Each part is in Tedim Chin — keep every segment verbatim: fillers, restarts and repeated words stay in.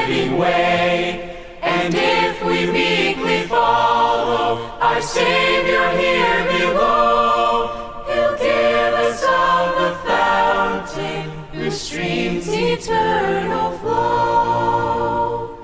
living way. And if we meekly follow our Savior here below, He'll give us of the fountain whose streams eternal flow.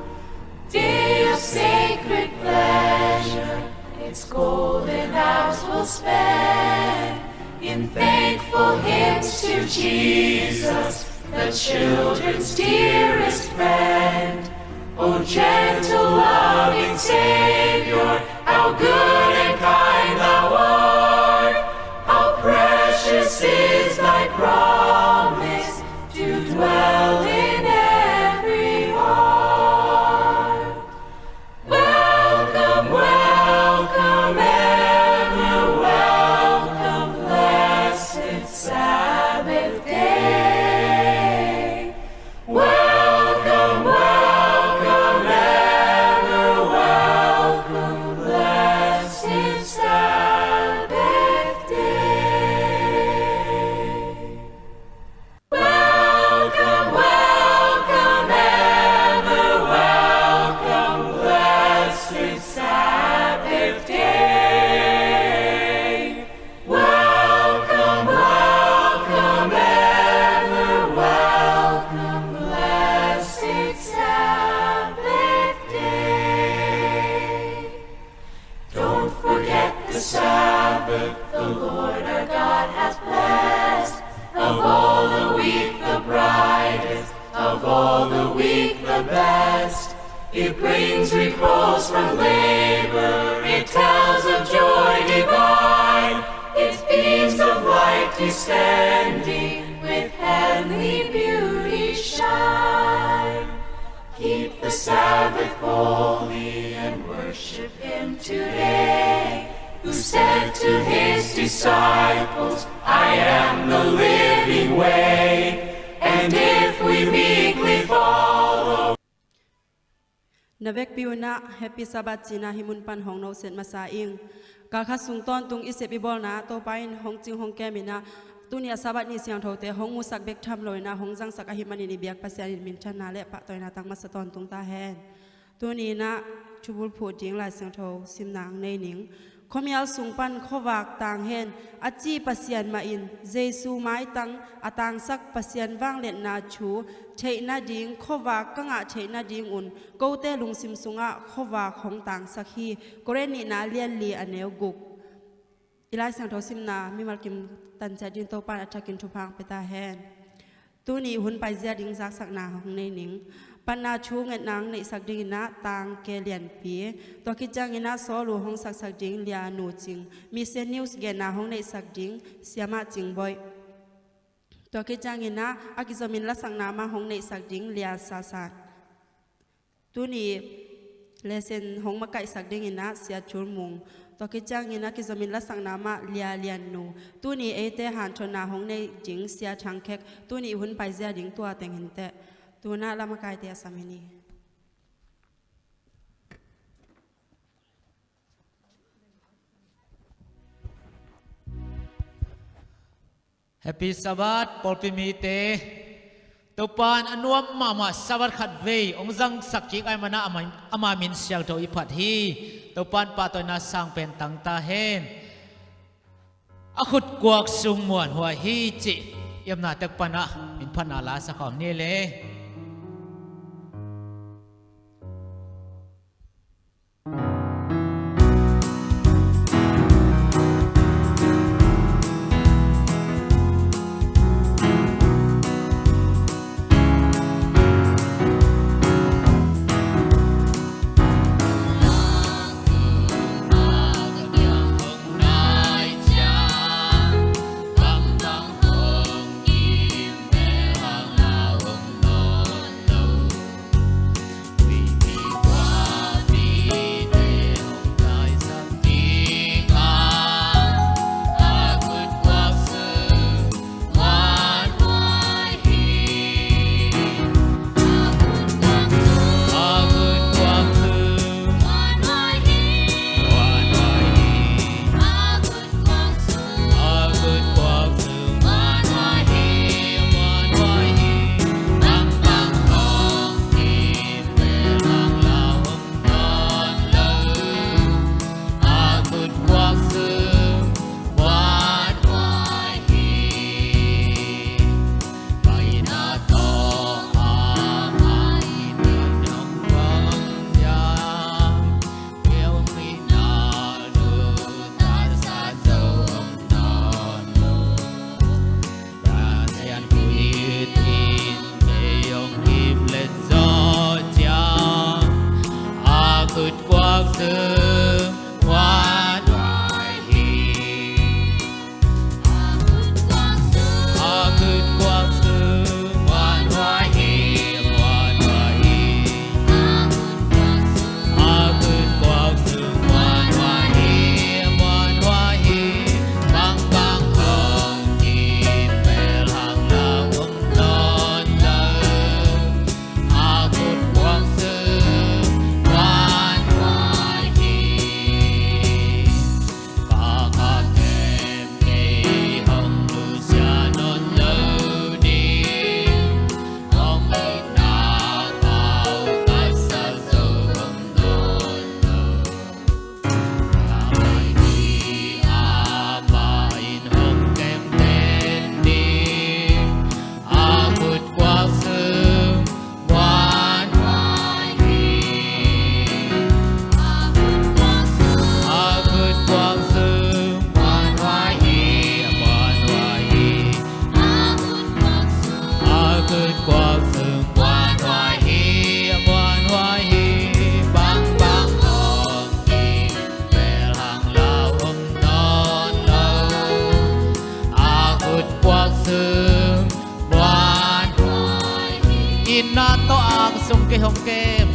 Day of sacred pleasure, its golden hours we'll spend in thankful hymns to Jesus, the children's dearest friend. O gentle, loving Savior, how good and kind thou art, how precious is thy promise to dwell in every heart. Welcome, welcome, ever welcome, blessed Sabbath day. Welcome, welcome, ever welcome, blessed Sabbath day. Welcome, welcome, ever welcome, blessed Sabbath day. Welcome, welcome, ever welcome, blessed Sabbath day. Don't forget the Sabbath the Lord our God hath blessed. Of all the week the brightest, of all the week the best. It brings repose from labor, it tells of joy divine, its beams of light descending with heavenly beauty shine. Keep the Sabbath holy and worship him today, who said to his disciples, "I am the living way, and if we meekly follow." Na vekpi un ah Happy Sabbath ci-in ah hih mun pan hong noset masa ing. Kal khat sung tawntung i sep i bawlna Topa in hong cing hong kem in ah, tuni a Sabbath ni siangthote hong musak bek tham lo in ah hong zangsak ahih manin i biak Pasian in minthanna le pahtawina tang masa tawntung ta hen. Tuni in ah thubulphuh ding Lai Siangtho simna hong nei ning. Khuamial sung pan khuavak tang hen, a ci Pasian mah in Jesu maitang a tangsak Pasian vangliatna thu theih nading, khuavak ka ngah theih nadingun kote lungsim sungah khuavak hong tangsak hi. Korin nihna lianli a neu guk. I Lai Siangtho simna mimal kim tan ciat ding Topa in a thakin thupha hong pia ta hen. Tuni hun paizia ding zaksakna hong nei ning. Panna thu ngetna hong neihsak dingin ah tang ke lianpi. Tua khit ciangin ah Saul uh hong saksak ding lia nu cing. Mission News genna hong neihsak ding siamah cing boih. Tua khit ciangin ah a kizomin lasakna mah hong neihsak ding lia sasan. Tuni lesson hong makaihsak dingin ah sia Thul Mung. Tua khit ciangin a kizomin lasakna mah lia lian nu. Tuni eite hanthotna hong nei ding sia Thang Khek. Tuni hun paizia ding tua teng hi inteh. Tu-in ah lamakaite a sam hi ni. Happy Sabbath, pawlpi mite. Topa in a nuam mahmah Sabbath khat vei hong zangsak kik ahih manin ama, ama min siangtho i phat hi. Topa in pahtawina sang pen tang ta hen. A khut kuak sung muanhuai hi cih i omna tek pan ah min phatna la sa khawm ni le. sung kei hong kem.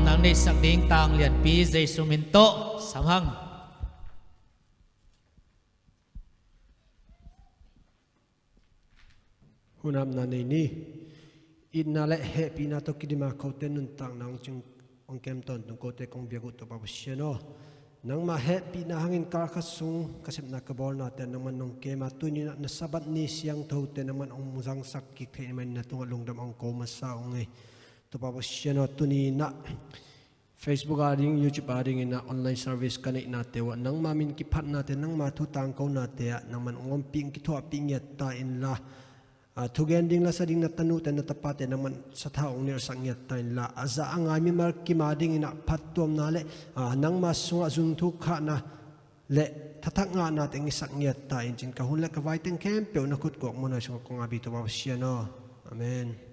Nang neisak ding tang lianpi Jesu min tawh sam hang. Hunamna nei ni. Itna le hehpihna tawh kidima kote nuntakna hong cing hong kem tawntung kote kong biak uh Topa Pasian aw. Nangmah hehpihna hangin kal khat sung ka sepna ka bawlnate nangman nong kema tuninah na Sabbath ni siangthote nangman hong zangsak kik theih manin na tungah lungdam hong ko masa ung ei. Topa Pasian aw, tuninah Facebook a ding, YouTube a dingin ah online service ka neihnate uh ah nangma min kiphatnate, nangma thu tangkonate ah nangman hong ompih, hong kithuahpih ngiat ta inla, ah, thugen ding, lasa ding na tanute, na tapate nangman satha hong nilhsak ngiat ta inla, a za a ngai mimal kim a dingin ah phattuamna le, ah, nangma sungah zungthuk khahna le thathak ngahnate hong hisak ngiat ta in, ci-in ka hun le ka vaiteng khempeuh na khutkuak muanhuai sungah kong ap hi Topa Pasian aw. Amen.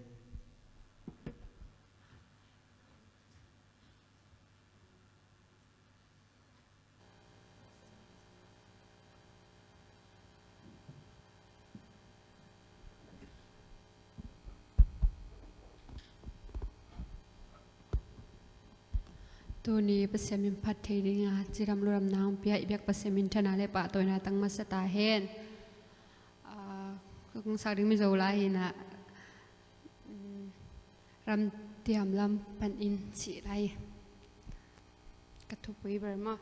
Tuni Pasian min phat thei dinga cidam ludamna hong pia i biak Pasian minthanna le pahtawina tang masa ta hen. Ah, kong sak ding Mizo lai hi-in ah, mm, Ram Tiam Lam Panin cih lai. Ka thupui ber maw?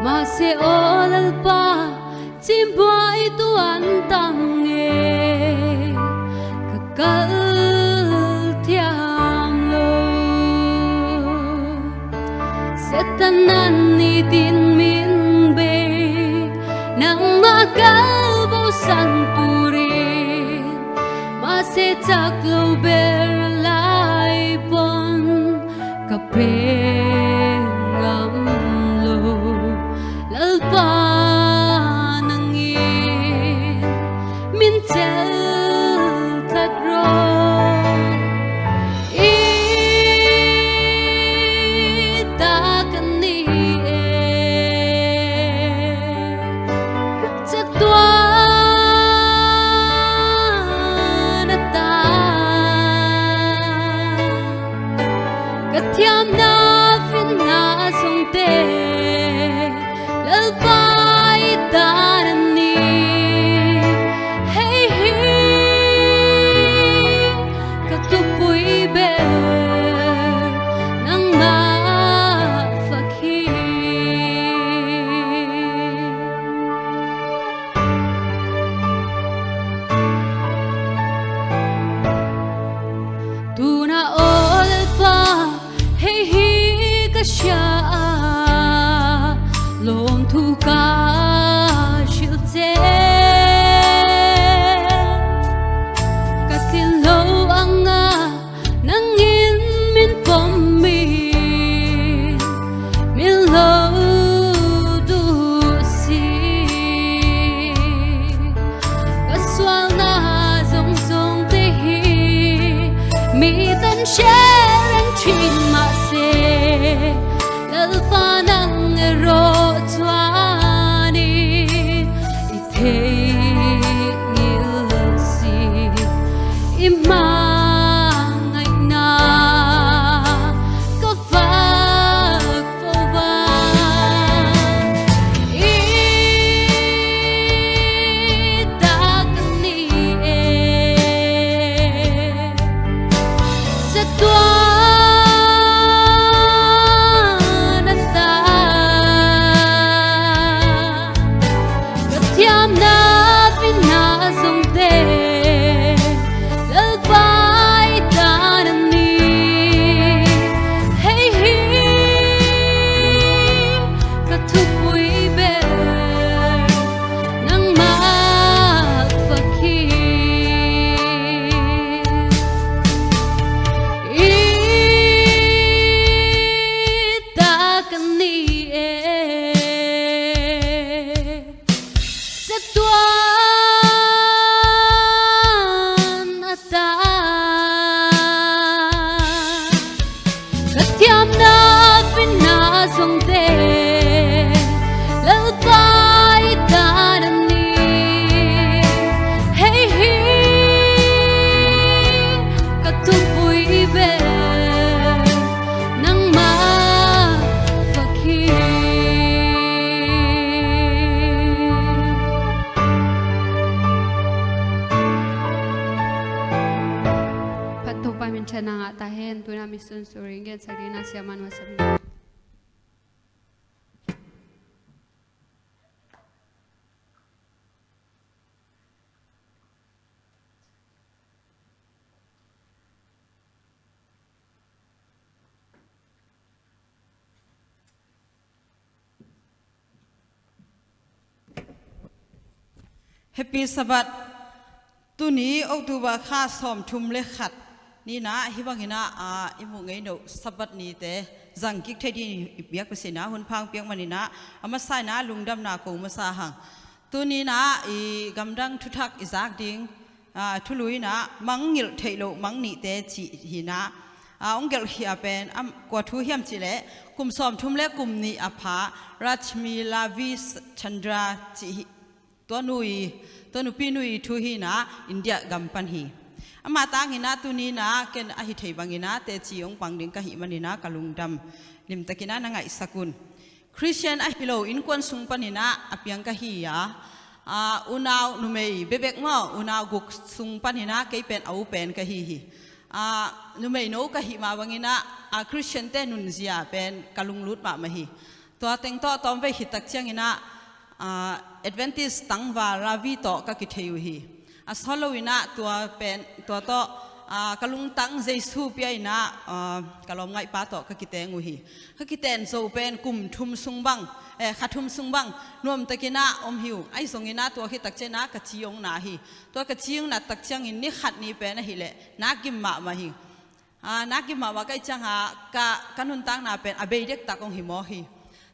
Mahse aw Lalpa, cimbuai tuan tang e, ka kal thiam lo. Satan an nitin min bei, nangmah kalbo san turin, mahse cak lo ber lai pon ka peng ngam lo. Lalpa nangin min cel tlat rawh. I ta ka ni e, catuan a ta, ka thiamna finna zongte Lalpa i ta na ni. Hei hi ka thupui ber, nangmah vak hi. Tuna aw Lalpa, hei hi ka sia a, lawmthu ka hilh cel. Ka thin lo ang a, nangin min pom in, min lo duh si. Ka sualna zongzongte hi mi tan shereng chin mahse, Lalpa nang erawh cuan in i thei ngil si. I mangaihna ka vak vo vang, i ta ka ni e, catuan a ta, ka thiamna finna zongte Lalpa i ta na ni. Hei hi ka thupui ber, nangmah vak hi. I ta ka ni e, catuan a ta, ka thiamna finna zongte Lalpa i ta na ni. Hei hi ka thupui ber, nangmah vak hi. Phat Topa minthanna ngah ta hen. Tuna mission story in gen sak dingin a siamah nuasia. Happy Sabbath. Tuni October kha sawmthum le khat ni-in ah hih bangin ah, ah, i muh ngei loh Sabbath nite zang kik thei dingin i biak Pasian in ah hun pha hong piak manin ah, a masa in ah lungdamna ko masa hang. Tuni-in ah i gamdang thuthak i zak ding, ah, thulu in ah mangngilh theih loh mang nihte cih hi-in ah, ah, hong gelh khia pen, am, kua thu hiam cih leh kum sawmthum le kum nih a pha Rajmi Lavi Chandra cih hi. Tua nu i, tua nupi nu i thu hi-in ah India gam pan hi. Amah tangin ah tuni-in ah ken ahi thei bangin ah teci hong pang ding ka hih manin ah ka lungdam. Limtakin ah na ngaihsak un. Khristian ahi lo innkuan sung panin ah a piang ka hi a, ah, unau numei bekbek maw, unau guk sung panin ah kei pen a u pen ka hi hi. Ah, numeino ka hih mah bangin ah, ah, Khristiante nunzia pen ka lunglut mahmah hi. Tua teng tawh tawmvei khit tak cianginah, ah, Adventist tangval Ravi tawh ka kithei uh hi. A sawt loinah tua pen, tua tawh, ah, ka lungtang Jesu pia inah, ah, ka lawmngaihpa tawh ka kiteng uh hi. Ka kiten zo pen kum thum sung bang, eh, kha thum sung bang, nuamtakinah om hi uh. Ahi zonginah tua khit tak cianah ka ci hong na hi. Tua ka ci hong nat tak ciangin ni khat ni pen ahileh na gim mahmah hi. Ah, na gim mahmah ka hih ciangah ka, ka nuntakna pen a bei dektak hong hi mawk hi.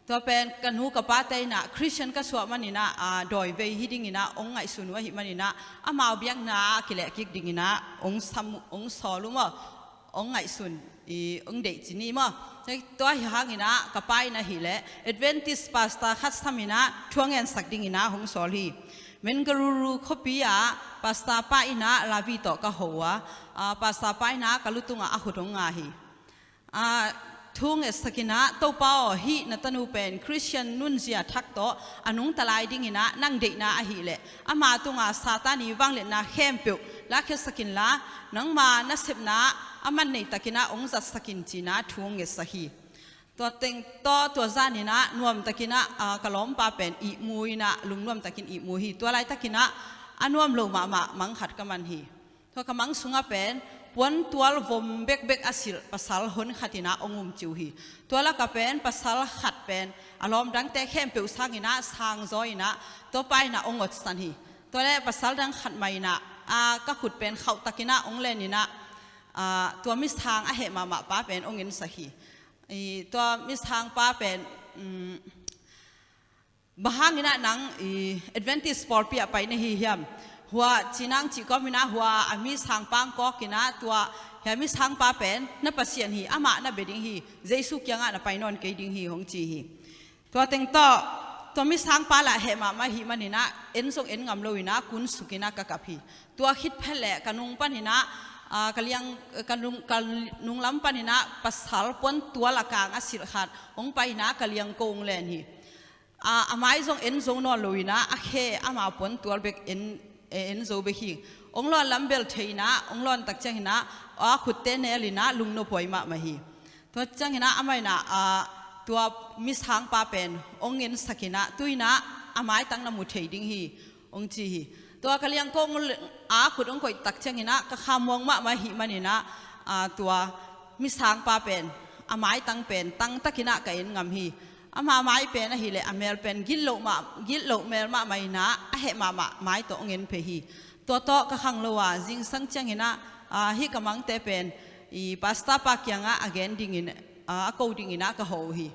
Tua pen ka nu ka pate inah Christian ka suah maninah, ah, dawivei hi dinginah hong ngaihsun uh ahih maninah amau biakna a kilehkik dinginah hong sam, hong sawl uh maw, hong ngaihsun, i, hong deih ci ni maw. Tua hi hanginah ka pa in ahileh Adventist pastor khat saminah thu a ngensak dinginah hong sawl hi. Mangaluru khuapi ah pastor pa inah Ravi tawh ka ho a, ah, pastor pa inah ka lu tungah a khut hong nga hi. Ah, thu ngetsak inah, "Topa aw, hih na tanu pen Christian nunzia thak tawh a nungta lai dinginah nang deihna ahileh ama tungah Satan i vangliatna khempeuh lakhiasak inla, nangma nasepna a man neitakinah hong zatsak in," cinah thu hong ngetsak hi. Tua teng tawh tua zaninah nuamtakinah, ah, ka lawmpa pen ihmu inah lungnuamtakin ihmu hi. Tua laitakinah a nuam lo mahmah mang khat ka man hi. Tua ka mang sungah pen puantual vom bekbek a silh pasal hon khat inah hong um ci uh hi. Tua lakah pen pasal khat pen a lawm dangte khempeuh sanginah sangzaw inah tua pa inah hong otsan hi. Tua le pasal dang khat mah inah, ah, ka khut pen khauhtakinah hong len inah, ah, tua misang a heh mahmah pa pen hong ensak hi. I, tua misangpa pen, um, "Bang hanginah nang, i, Adventist pawlpi ah pai na hi hiam? Hua cinang cih kawminah hua a misangpa hong kawkinah tua, hia misangpa pen na Pasian hi, amah na bia ding hi, Jesu kiangah na pai nawn kei ding hi," hong ci hi. Tua teng tawh tua misangpa lah heh mahmah ahih maninah en zong en ngam loinah kunsukinah ka kap hi. Tua khit phet leh ka nung paninah, ah, ka liang, ka nung, ka nunglam paninah pasal puantual a kang a silh khat hong painah ka liangko hong len hi. Ah, a mai zong en zo nawn loinah a khe ama puantual bek en, eh, en zo bek hi. Hong lawn lam bel thei inah, hong lawn tak cianginah a khutte nel inah lungnophuai mahmah hi. Tua cianginah amah inah, ah, tua misangpa pen hong ensak inah, "Tu inah a maitang na mu thei ding hi," hong ci hi. Tua ka liangko a khut hong koih tak cianginah ka khamuang mahmah ahih maninah, ah, tua misangpa pen a maitang pen tangtakinah ka en ngam hi. Ama mai pen ahileh a mel pen gilh loh mah, gilh loh mel mahmah inah a heh mahmah mai tawh hong en phei hi. Tua tawh ka khang lo a, zingsang cianginah, ah, hih ka mangte pen i pastor pa kiangah a gen dingin, ah, a ko dinginah ka ho uh hi.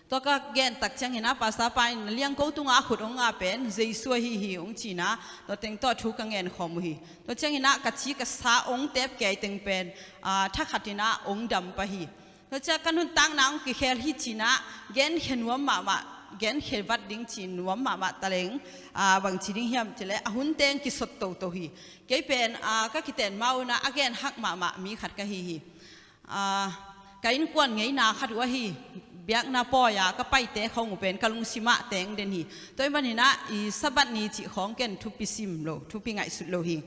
Tua ka gen tak cianginah pastor pa in, "Na liangko tungah a khut hong nga pen Jesu ahi hi," hong cinah tua teng tawh thu ka ngen khawm uh hi. Tua cianginah ka ci ka sa hong tep kei teng pen, ah, thakhatinah hong dam pah hi. Tua ciah ka nuntakna hong kikhel hi cinah genkhia nuam mahmah, genkhia vat ding ci nuam mahmah taleng, ah, bangci ding hiam cileh a hun teng kisot toto hi. Kei pen, ah, ka kiten ma unah a gen hak mahmah mi khat ka hi hi. Ah, ka innkuan ngeina khat uh ahi, biakna pawi-a ka paite khawng uh pen ka lungsimah teng den hi. Tua ahih maninah i Sabbath ni cih khawng ken thupi sim lo, thupi ngaihsut lo hi.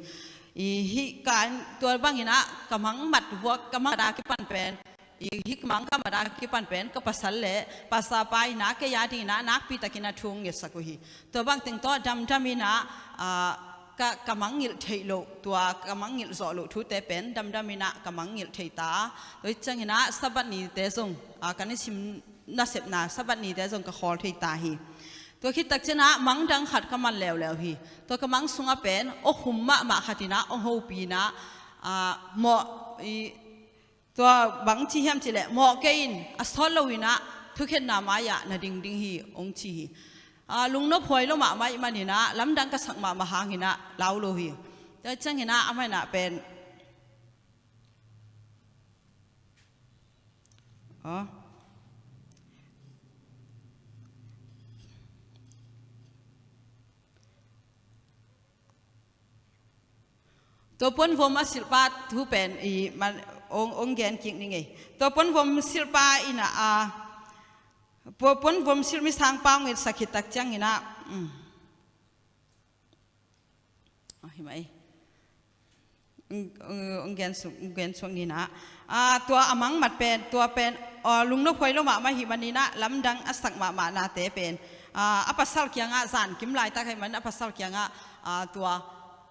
I hih ka, tua banginah ka mangmat vuak ka mangmat a kipan pen, i hih ka mang ka mat a kipan pen ka pasal le pastor pa inah kei a dinginah nakpitakinah thu hong ngetsak uh hi. Tua bang teng tawh damdam inah, ah, ka, ka mangngilh theih loh, tua ka mangngilh zawh loh thute pen damdam inah ka mangngilh thei ta. Tua hi cianginah Sabbath nite zong, ah, ka nisim nasepna Sabbath nite zong ka khawl thei ta hi. Tua khit tak cianah mang dang khat ka man leuleu hi. Tua ka mang sungah pen awkhum mahmah khatinah hong hopih inah, ah, mawh i, tua bang ci hiam cileh, "Mawh kei in, a sawt loinah thukhenna mai-ah na ding ding hi," hong ci hi. Ah, lungnophuai lo mahmah ahih maninah lamdang ka sak mahmah hanginah lau lo hi. Tua cianginah amah inah pen, oh. Tua puanvom a silhpa thu pen i man, ong, ong gen kik ning ei. Tua puanvom silhpa inah a, pu-, puanvom silh misangpa ong etsak khit tak cianginah, um. Oh, hi mah ei. Ong, ong, ong gen suk, ong gen suk ni na. Ah, tua a mangmat pen, tua pen, ah, lungnophuai lo mahmah hi manin ah, lamdang a sak mahmah nate pen, ah, a pasal kiangah zan kim laitak hi manin a pasal kiangah, ah, tua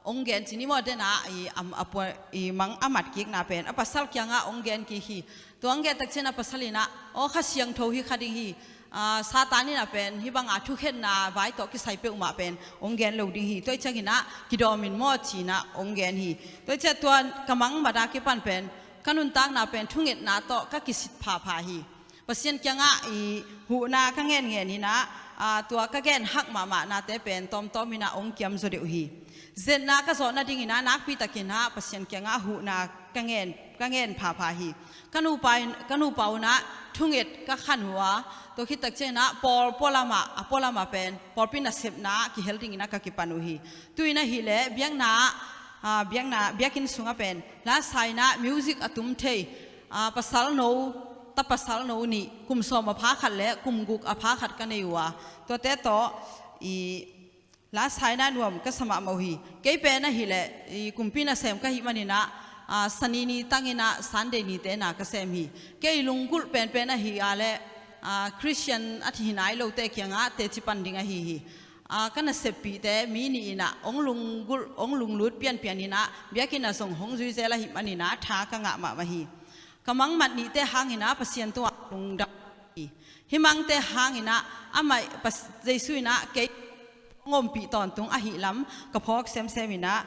ong gen ci ni maw, den ah, i, am, a pua, i mang a mat kikna pen a pasal kiangah ong gen kik hi. Tua ong gen tak ciangin a pasal in ah, aw, Kha Siangtho hi kha ding hi. Ah, Satan in ah pen hih banga thukhenna vai tawh kisai peuhmah pen ong gen lo ding hi. Tua ciangin ah kidawm in maw ci-in ah ong gen hi. Tua ciang tua ka mangmat a kipan pen ka nuntakna pen thungetna tawh ka kisit phapha hi. Pasian kiangah i huhna ka ngenngen in ah, ah, tua ka gen hak mahmah nate pen tawmtawm in ah ong kiamzaw deuh hi. Zetna ka zawh nadingin ah nakpi takin ah Pasian kiangah huhna ka ngen, ka ngen phapha hi. Ka nupa in, ka nupa un ah thunget ka khan uh a, tua khit tak ciangin ah pawl pualam ah, a pualam ah pen pawlpi nasepna ah kihel dingin ah ka kipan uh hi. Tu-in ahih leh biakna ah, ah, biakna, biakinn sungah pen lasa in ah music a tum thei, ah, pasal no, ta pasal no nih, kum sawm a pha khat le kum guk a pha khat ka nei uh a, tuate tawh i lasa in ah nuam ka sa mahmah uh hi. Kei pen ahih leh i kumpi nasem ka hih manin ah, ah, Sani ni tangin ah Sunday nite na ka sem hi. Kei lunggulh penpen ahih a leh, ah, Christian a hi nai lote kiangah teci pan ding ahi hi. Ah, ka naseppihte mi nih in ah ong lunggulh, ong lunglut pianpian in ah biakinn ah zong hong zui zel ahih manin ah tha ka ngah mahmah hi. Ka mangmat nihte hangin ah Pasian tungah lungdam hi. Hih mangte hangin ah amah, Pas-, Jesu in ah kei hong ompih tawntung ahih lam ka phawk semsem in ah,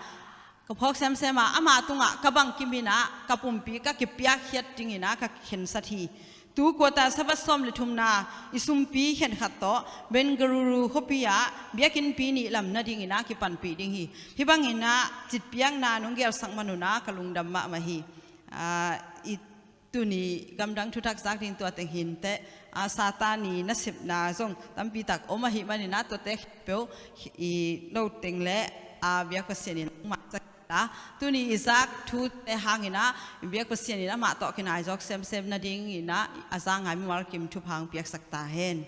ka phawk semsem a, ama tungah ka bangkim in ah ka pumpi ka kipiakkhiat dingin ah ka khensat hi. Tu quarter Sabbath sawm le thumna i sumpi khenkhat tawh Bengaluru khuapi ah biakinnpi nih lam nadingin ah kipanpih ding hi. Hih bangin ah citpiakna nong gelsak man un ah ka lungdam mahmah hi. Ah, i Tuni gamdang thuthak zak ding tua teng hi inteh, a, Satan i nasepna zong tampi tak om ahih manin ah tuate khempeuh i no teng le, a, biak Pasian in hong maisak ta. Tuni i zak thute hangin ah i biak Pasian in amah tawh kinai zawk semsem nadingin ah a za ngai mimal kim thupha hong piaksak ta hen.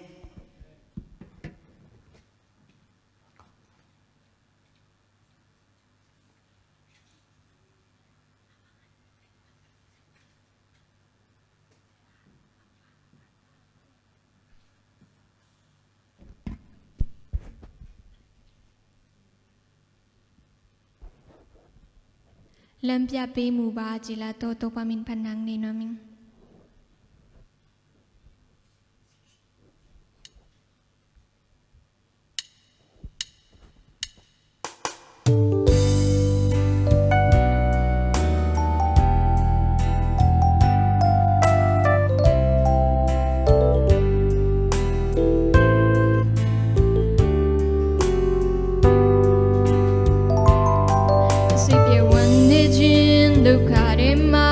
Lampiapi muba cila to Topa min phanang ni nuam ing. Sih pia wan ne cin, ဒုက္ခထဲမှာ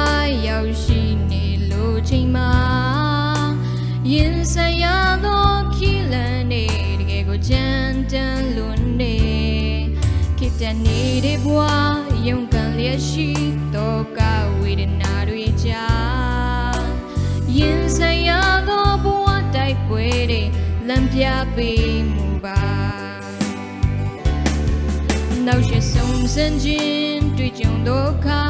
ရောက်ရှိနေလို့ချိန်မှာ ရင်ဆိုင်ရသော ခံလမ်းတွေ တကယ်ကို ကြမ်းတမ်းလွန်းတယ်။ ခက်တန်းနေတဲ့ ဘဝ ရုန်းကန်လျက်ရှိ သောက ဝေဒနာတွေကြား ရင်ဆိုင်ရသော ဘဝတိုက်ပွဲတွေ လမ်းပြပေးမှုပါ။ နောက်ရှက် ဆုံးရှုံးခြင်း တွေ့ကြုံသောအခါ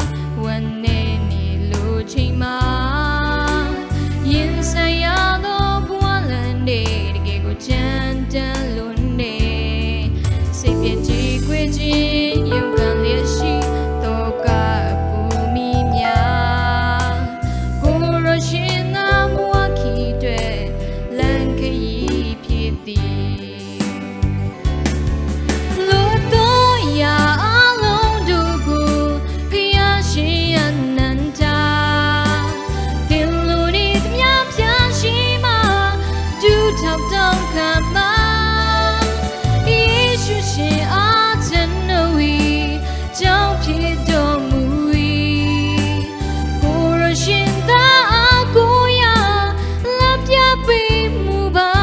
ဝမ်းနည်းနေလို့ချိန်မှာ ရင်ဆိုင်ရသော ဘဝလမ်းတွေ တကယ်ကို ကြမ်းတမ်းလွန်းတယ်။ စိတ်ပျက် ကြေကွဲခြင်း ရုန်းကန်လျက်ရှိ သောက အပူမီးများ ကိုယ်တော်ရှင်သာ ဘဝခရီးအတွက် လမ်းခရီးဖြစ်သည်။ လွတ်သော အရာအားလုံးတို့ကို ဘုရားရှင် အနန္တ သင်လိုနေသမျှ ဘုရားရှင်မှာ ဒုထောက်တောင်းခံပါ။ ယေရှုရှင် အကျွန်ုပ်၏ ကြောင်းဖြစ်တော်မူ၏။ ကိုယ်တော်ရှင်သာ အားကိုးရာ လမ်းပြပေးမှုပါ။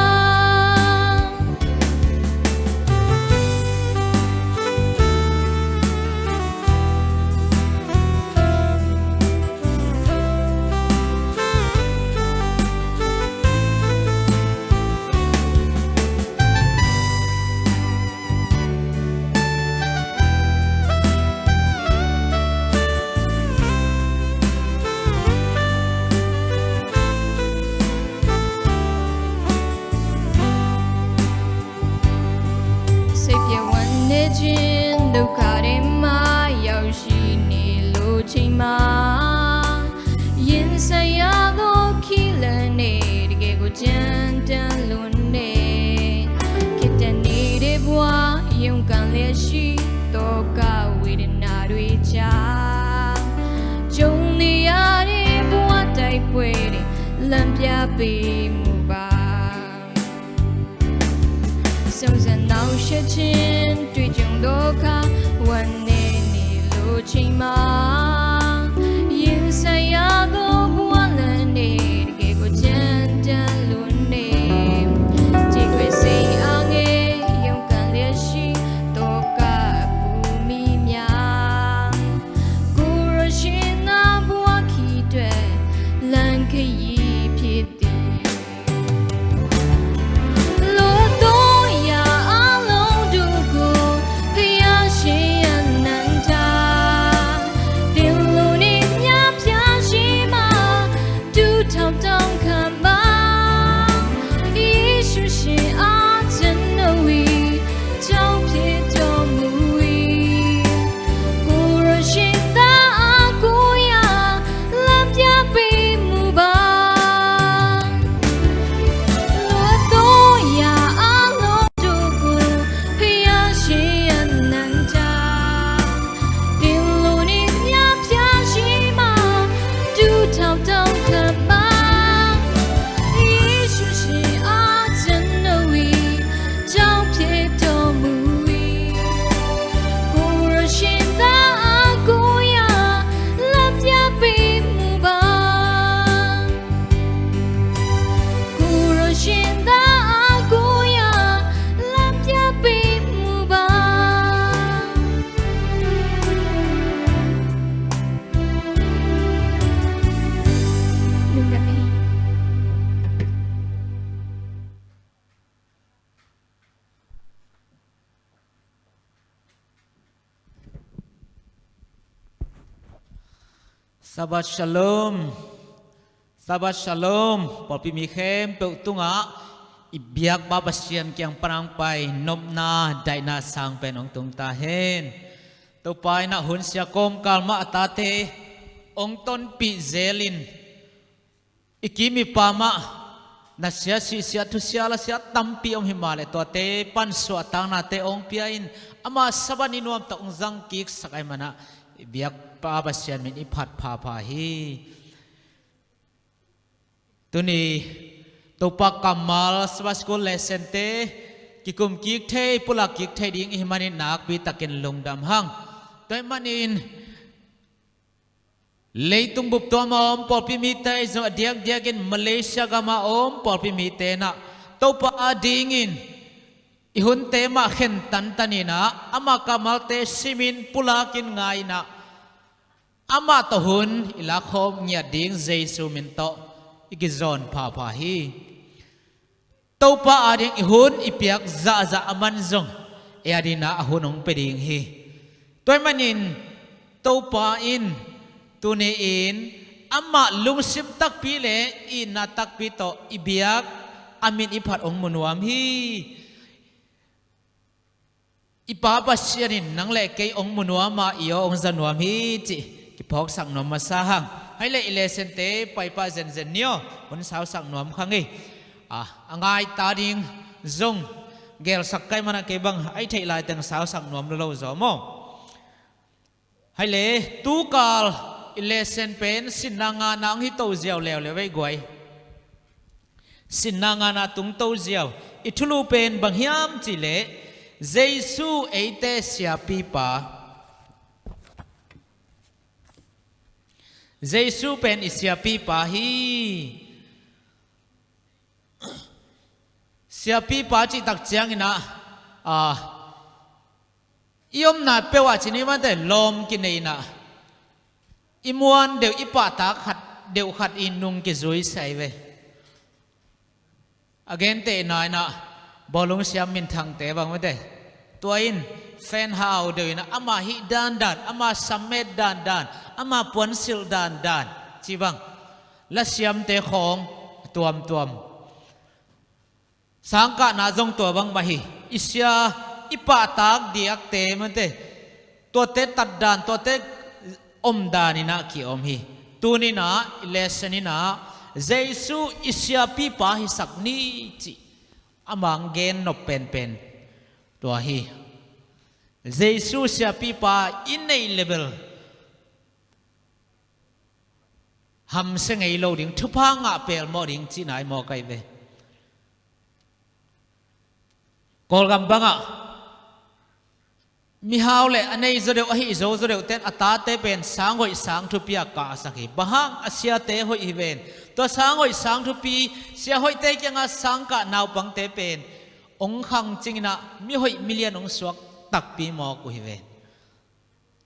တ ကျဉ်းဒုက္ခထဲမှာရောက်ရှိနေလို့ချိန်မှာ ရင်ဆိုင်ရသောခဲလံတဲ့တကယ်ကိုကြမ်းတမ်းလွန်းတဲ့ ခက်တန်းနေတဲ့ဘဝ ရုန်းကန်လျက်ရှိသောကဝေဒနာတွေကြား ကြုံနေရတဲ့ဘဝတိုက်ပွဲတွေ လမ်းပြပေးမှုပါ။ စုံစမ်းနှောင့်ယှက်ခြင်းတွေ့ကြုံသောအခါ ဝမ်းနည်းနေလို့ချိန်မှာ ရင်ဆိုင်ရသောဘဝလမ်းတွေ တကယ်ကိုကြမ်းတမ်းလွန်းနေ ကြေကွဲစိတ်အားငယ် ရုန်းကန်လျက်ရှိသောကပူမီများ ကိုယ်တော်ရှင်သာဘဝခီးအတွက် လမ်းခရီးဖြစ်သည်။ လွတ်သောအရာအလုံးတို့ကို ဘုရားရှင်အနန္တ သင်လိုနေမြတ်ဖျားရှိမှ တူထောင်တောင်းခံပါ။ ယေရှုရှင်အားကျွန်တော်ဝေ ကြောင်းဖြစ်တော်မူ၏။ ကိုယ်တော်ရှင်သာအကိုရာ လမ်းပြပေးမှုပါ။ လွတ်သောအရာအလုံးတို့ကို ဘုရားရှင်အနန္တ သင်လိုနေမြတ်ဖျားရှိမှ တူထောင်တောင်းခံပါ။ ယေရှုရှင်အားကျွန်တော်ဝေ ကြောင်းဖြစ်တော်မူ၏။ ကိုယ်တော်ရှင်သာအကိုရာ လမ်းပြပေးမှုပါ။ ကိုယ်တော်ရှင်သာအကိုရာ လမ်းပြပေးမှုပါ။ လူကပ်မယ်။ Shabbat Shalom. Shabbat Shalom. Pawlpi mi khempeuh tungah i biakpa Pasian kiang pan hong pai nopna daihna sang pen hong tung ta hen. Topa in ah hun sia kawmkal mah a tate hong tonpih zelin, i kim i pam ah nasia sihsia thusia lasia tampi om hi mah leh, tuate pan suahtaknate hong pia in, ama Sabbath ni nuamtak hong zang kiksak ahih manin ah, i biakpa Pasian min i phat phapha hi. Tuni Topa kammal Sabbath School lesson-te kikum kik thei, pulak kik thei ding i hih manin nakpi takin lungdam hang. Tua ahih manin leitung bup tuam a om pawlpi mite zong, a diakdiakin Malaysia gam a om pawlpi mite in ah, Topa adingin i hunte mah khen tantan in ah, ama kammalte simin pulakin ngai in ah, amah tawh hun i lakhawm ngiat ding Jesu min tawh i kizawn phapha hi. Topa ading i hun i piak zahzah a man zong, ei adingin ah a hun hong pia ding hi. Tua ahih manin Topa in tuni-in amah lungsim takpi le itna takpi tawh i biak a min i phat hong mu nuam hi. I Pa Pasian in nang le kei hong mu nuam a, i aw hong za nuam hi cih kiphawksak nuam masa hang. Hai le i lesson-te paipah zenzen ni aw, hun sausak nuam kha ngei. A, a ngai ta ding zong gelsak ka hih manin ah kei bang a i theih laiteng sausak nuam lo lo zaw maw. Hai le, tukal i lesson pen sinna ngana hong hi to ziau leuleu ei guai. Sinna ngana tung to ziau. I thulu pen bang hiam cih leh, Jesu eite siapipa. Jesu pen i siapipa hi. Siapipa cih tak ciangin ah, a, i omna peuh ah ci ni mah teh lawm kinei in ah, i muan deuh, i pahtak khat deuh khat i nung kizui sa hi ve. A gentehna in ah, bawlung siam minthangte bang mah teh, tua in fan hau deuh in ah, ama hih dandan, ama sam met dandan, ama puansilh dandan, ci bang, lasiamte khawng a tuamtuam. Sangkahna zong tua bang mah hi. I sia i pahtak diakte mate, tuate tatdan, tuate omdan inah kiom hi. Tuninah i lesson inah Jesu i siapipa hisak ni cih a mang gen nop penpen tua hi. Jesu siapipa i neih level hamsia ngei lo ding, thupha ngah pelmawh ding cihna i mawk ahi ve. Kawlgam bangah mihau le a nei zaw deuh, a hih zo zaw deuh ten a tate pen sang hoih sang thupi a kahsak hi. Bang hang? A siate hoih hi ven. Tua sang hoih sang thupi, sia hoihte kiangah sang kah naupangte pen ong khang cinginah mi hoih milian ong suak takpi mawk uh hi ven.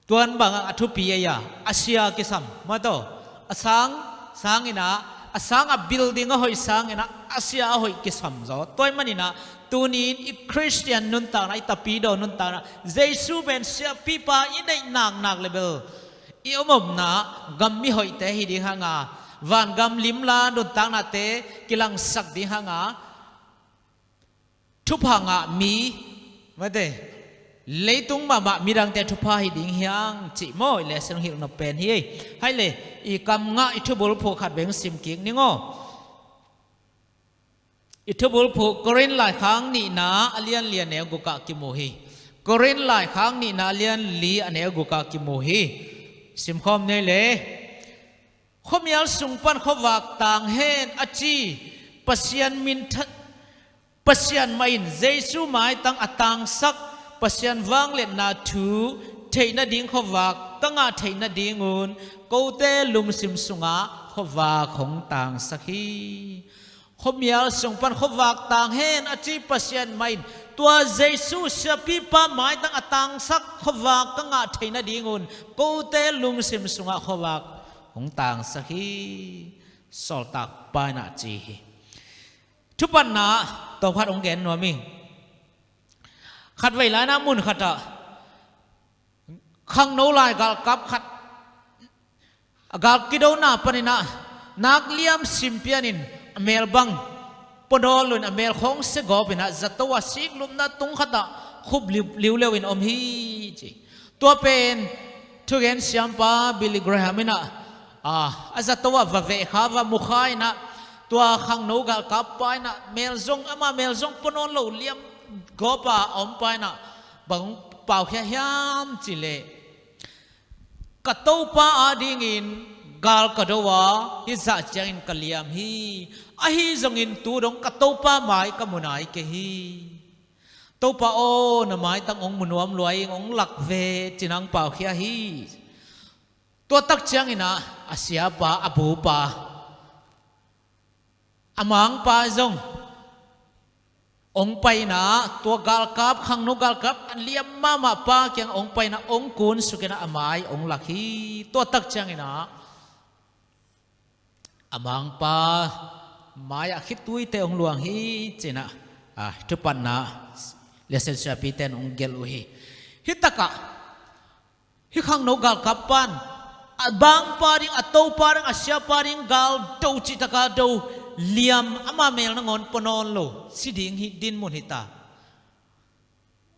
Tuan bangah a thupi ei a, a sia kisam mataw. A sang, sanginah, a sang a building a hoih sanginah a sia a hoih kisam zaw. Tua ahih maninah tunin i Khristian nuntakna, i tapidaw nuntakna, Jesu pen siapipa i neih naknak level i omomna gam mi hoihte hi ding hanga, vangam limla nuntaknate kilangsak ding hanga, thupha ngah mi mate, leitung mahmah midangte thupha hi ding hiang cih maw i lesson hilh nop pen hi. Hai le, i kam ngah i thubulphuh khat veng sim kik ning aw. I thubulphuh Korin laikhak nihna a lian li a neu gukah kimu hi. Korin laikhak nihna a lian li a neu gukah kimu hi. Simkhawm nei le. Khuamial sung pan khuavak tang hen a ci Pasian min tha-, Pasian mah in Jesu maitang a tangsak Pasian vangliatna thu theih nading khuavak ka ngah theih nadingun kote lungsim sungah khuavak hong tangsak hi. Khuamial sung pan khuavak tang hen a ci Pasian mah in tua Jesu siapipa maitang a tangsak khuavak ka ngah theih nadingun kote lungsim sungah khuavak hong tangsak hi. Sawltak pa in a ci hi. Thupatna tawmkhat hong gen nuam hi. Khatvei laina mun khatah khangno lai galkap khat a gal kidona paninah nak liam simpianin a melbang pua nawn loin a melkhawng segawpinah zato a siklupna tung khatah khup liu, liuleu in om hi ci. Tua pen thugen siampa Billy Graham inah a, a zato ah va vehkha, va mukha inah tua khangno galkap pa inah mel zong, ama mel zong pua nawn lo liam gawpa a om pa inah bang hong paukhia hiam cihleh, ka Topa adingin gal ka do a, hih zah ciangin ka liam hi. Ahi zongin tu dong ka Topa mai ka mu nai kei hi. Topa aw, na maitang hong mu nuam lua ing, hong lak ve cinah hong paukhia hi. Tua tak cianginah a siapa, a bupa, a mangpa zong hong paina, tua galkap, khangno galkap a liam mahmah pa kiang hong paina, hong kun sukinah a mai hong lak hi. Tua tak cianginah a mangpa mai-ah khituite hong luang hi cinah a, thupatna lesson siapite in hong gelh uh hi. Hih takah hih khangno galkap pan a bangpa ding, a Topa ding, a siapa ding gal do, cihtaka do liam, ama mel nangawn pua nawn lo si ding hi, dinmun hi ta.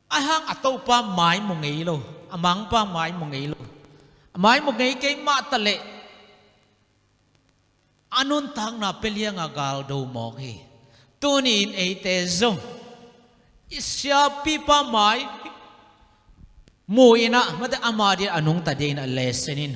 Ahi hang a Topa mai mu ngei lo, a mangpa mai mu ngei lo. A mai mu ngei kei mah taleh a nuntakna pia lianga gal do mawk hi. Tuni-in eite zong i siapipa mai mu inah mate ama ding a nungta dingin a lesson in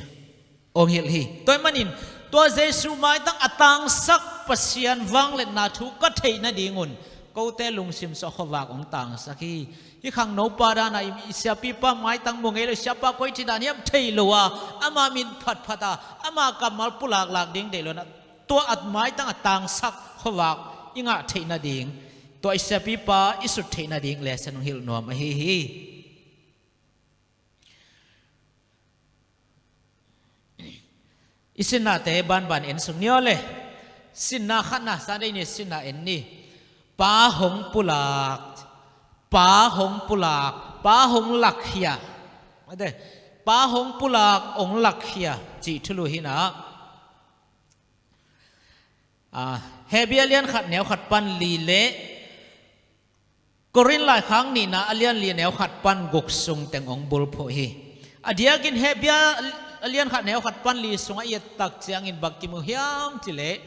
hong hilh hi. Tua ahih manin tua Jesu maitang a tangsak Pasian vangliatna thu ka theih nadingun kote lungsim sungah khuavak hong tangsak hi. Hih khangnopa dana i siapipa maitang mu ngei lo, siapa koi ci dan hiam thei lo a, ama min phatphat a, ama kammal pulaklak ding deih lo inah tua a maitang a tangsak khuavak i ngah theih nading, tua i siapipa i sut theih nading lesson hong hilh nuam ahi hi. I sinnate banban en suk ni aw le. Sinna khatna, Sunday ni sinna en ni. Pa hong pulak, pa hong pulak, pa hong lakkhia. Ate, pa hong pulak, hong lakkhia cih thulu hinah. Ah, Hebru a lian khat neu khat pan li le Korin laikhak nihna a lian li a neu khat pan guk sung teng hong bulphuh hi. A diakin Hebru a lian khat neu khat pan li sungah i et tak ciangin bang kimu hiam cih leh,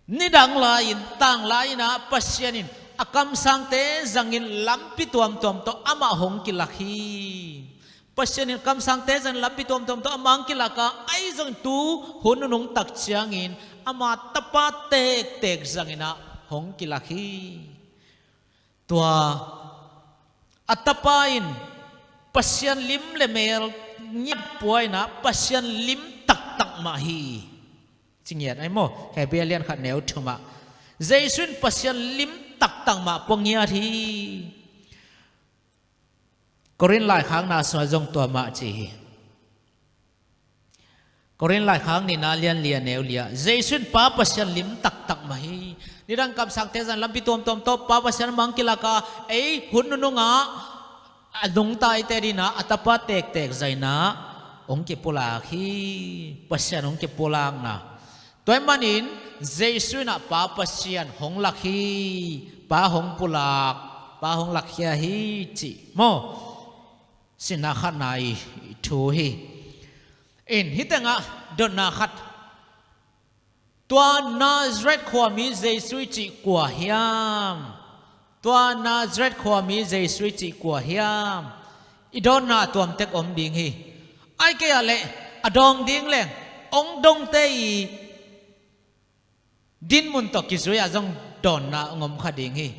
nidang lai-in, tanglai-in ah Pasian in a kamsangte zangin lampi tuamtuam tawh amah hong kilak hi. Pasian in kamsangte zangin lampi tuamtuam tawh amah hong kilak a, ahi zongin tu hun nunung tak ciangin ama Tapa tektek zangin ah hong kilak hi. Tua a Tapa in Pasian lim le mel ngiat pua in ah Pasian lim taktak mah hi. Ci ngiat ahi maw? Hebru a lian khat neu thumah Jesu in Pasian lim taktak mah pua ngiat hi. Korin laikhakna sungah zong tua mah ci hi. Korin laikhak nihna a lian li a neu li ah Jesu in Pa Pasian lim taktak mah hi. Nidang kamsangte zangin lampi tuamtuam tawh Pa Pasian amah hong kilak a, ei hun nunung ah a nungta eite adingin ah a Tapa tektek zangin ah hong kipulak hi. Pasian hong kipulakna. Tua ahih manin Jesu in ah Pa Pasian hong lak hi. Pa hong pulak, Pa hong lakkhia hi cih maw? Sinna khatna i thu hi. In hih tengah dotna khat. Tua Nazareth khuami Jesu i cih kua hiam? Tua Nazareth khuami Jesu i cih kua hiam? I dotna tuamtek om ding hi. Ahih kei leh a dawng ding leng hong dongte i dinmun tawh kizui-a zong dawnna hong om kha ding hi.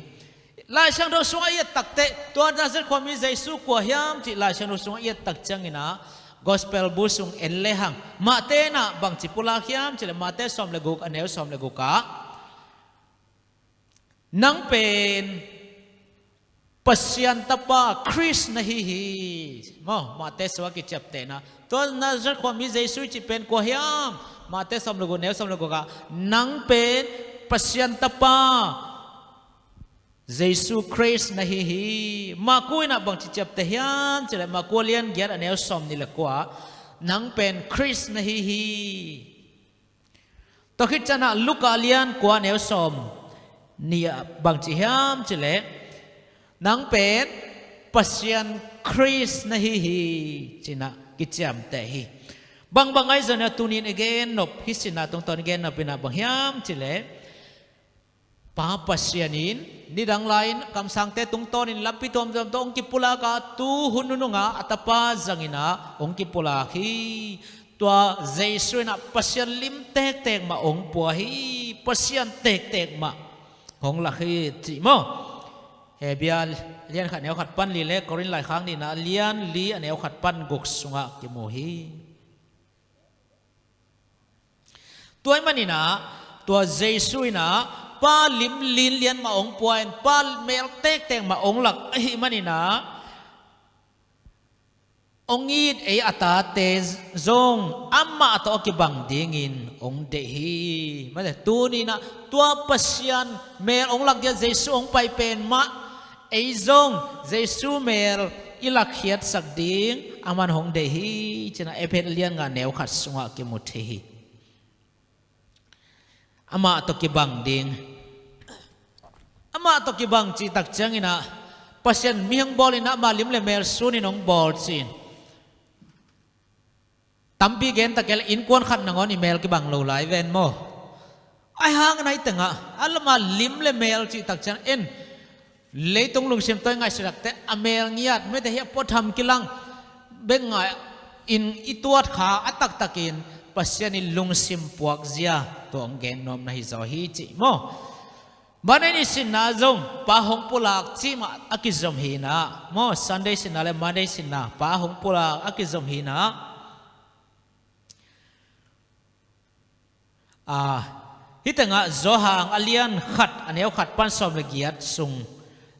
Lai Siangtho sungah i et takteh tua Nazareth khuami Jesu kua hiam cih Lai Siangtho sungah i et tak ciangin ah Gospel bu sung en lehang Matthai in ah bangci pulak hiam cih leh Matthai sawm le guk a neu sawm le guk ah, "Nang pen Pasian Tapa Khrist na hi hi." Maw, Matthai sungah kiciaptehna. Tua Nazareth khuami Jesu i cih pen kua hiam? Matthai sawm le guk neu sawm le guk ah, "Nang pen Pasian Tapa Jesu Khrist na hi hi." Marku in ah bangci ciapteh hiam cih leh Marku a lian giat a neu sawm nih le kua ah, "Nang pen Khrist na hi hi." Tua khit ciangin ah Luka a lian kua a neu sawm nih ah bangci hiam cih leh, "Nang pen Pasian Khrist na hi hi," ci-in ah kiciamteh hi. Bangbang ahi zongin ah tuni-in i gen nop, hih sinna tungtawn i gen nop in ah bang hiam cih leh, Pa Pasian in nidang lai-in kamsangte tungtawnin lampi tuamtuam tawh hong kipulak a, tu hun nunung ah a Tapa zangin ah hong kipulak hi. Tua Jesu in ah Pasian lim tektek mah hong pua hi. Pasian tektek mah hong lak hi cih maw? Hebru a lian khat neu khat pan li le Korin laikhak nihna a lian li a neu khat pan guk sungah kimu hi. Tua ahih manin ah, tua Jesu in ah Pa lim linlian mah hong pua in, Pa mel tektek mah hong lak ahih manin ah, hong it ei a tate zong amah tawh a kibang dingin hong deih hi. Mate, tuni-in ah tua Pasian mel hong lak dia Jesu hong pai pen mah, ei zong Jesu mel i lakkhiatsak ding aman hong deih hi, ci-in ah Efesa lian nga neu khat sungah kimu thei hi. Amah tawh kibang ding. Amah tawh kibang cih tak ciangin ah, Pasian mi hong bawl in ah ama lim le mel sunin hong bawl ci-in tampi gen ta kei leh innkuan khat nangawn i mel kibang lo lai ven maw? Ahih hangin ah hih tengah, a lama lim le mel cih tak ciang en, leitung lungsim tawh i ngaihsut takteh a mel ngiat, mite hi a puatham kilang bek ngai-in i tuat kha a taktakin Pasian in lungsim puakzia tua hong gen nuam na hi zaw hi cih maw? Monday ni sinna zong Pa hong pulak cih mah a kizom hi in ah maw? Sunday sinna le Monday sinna Pa hong pulak a kizom hi in ah. Ah, hih tengah Johan a lian khat a neu khat pan sawm le giat sung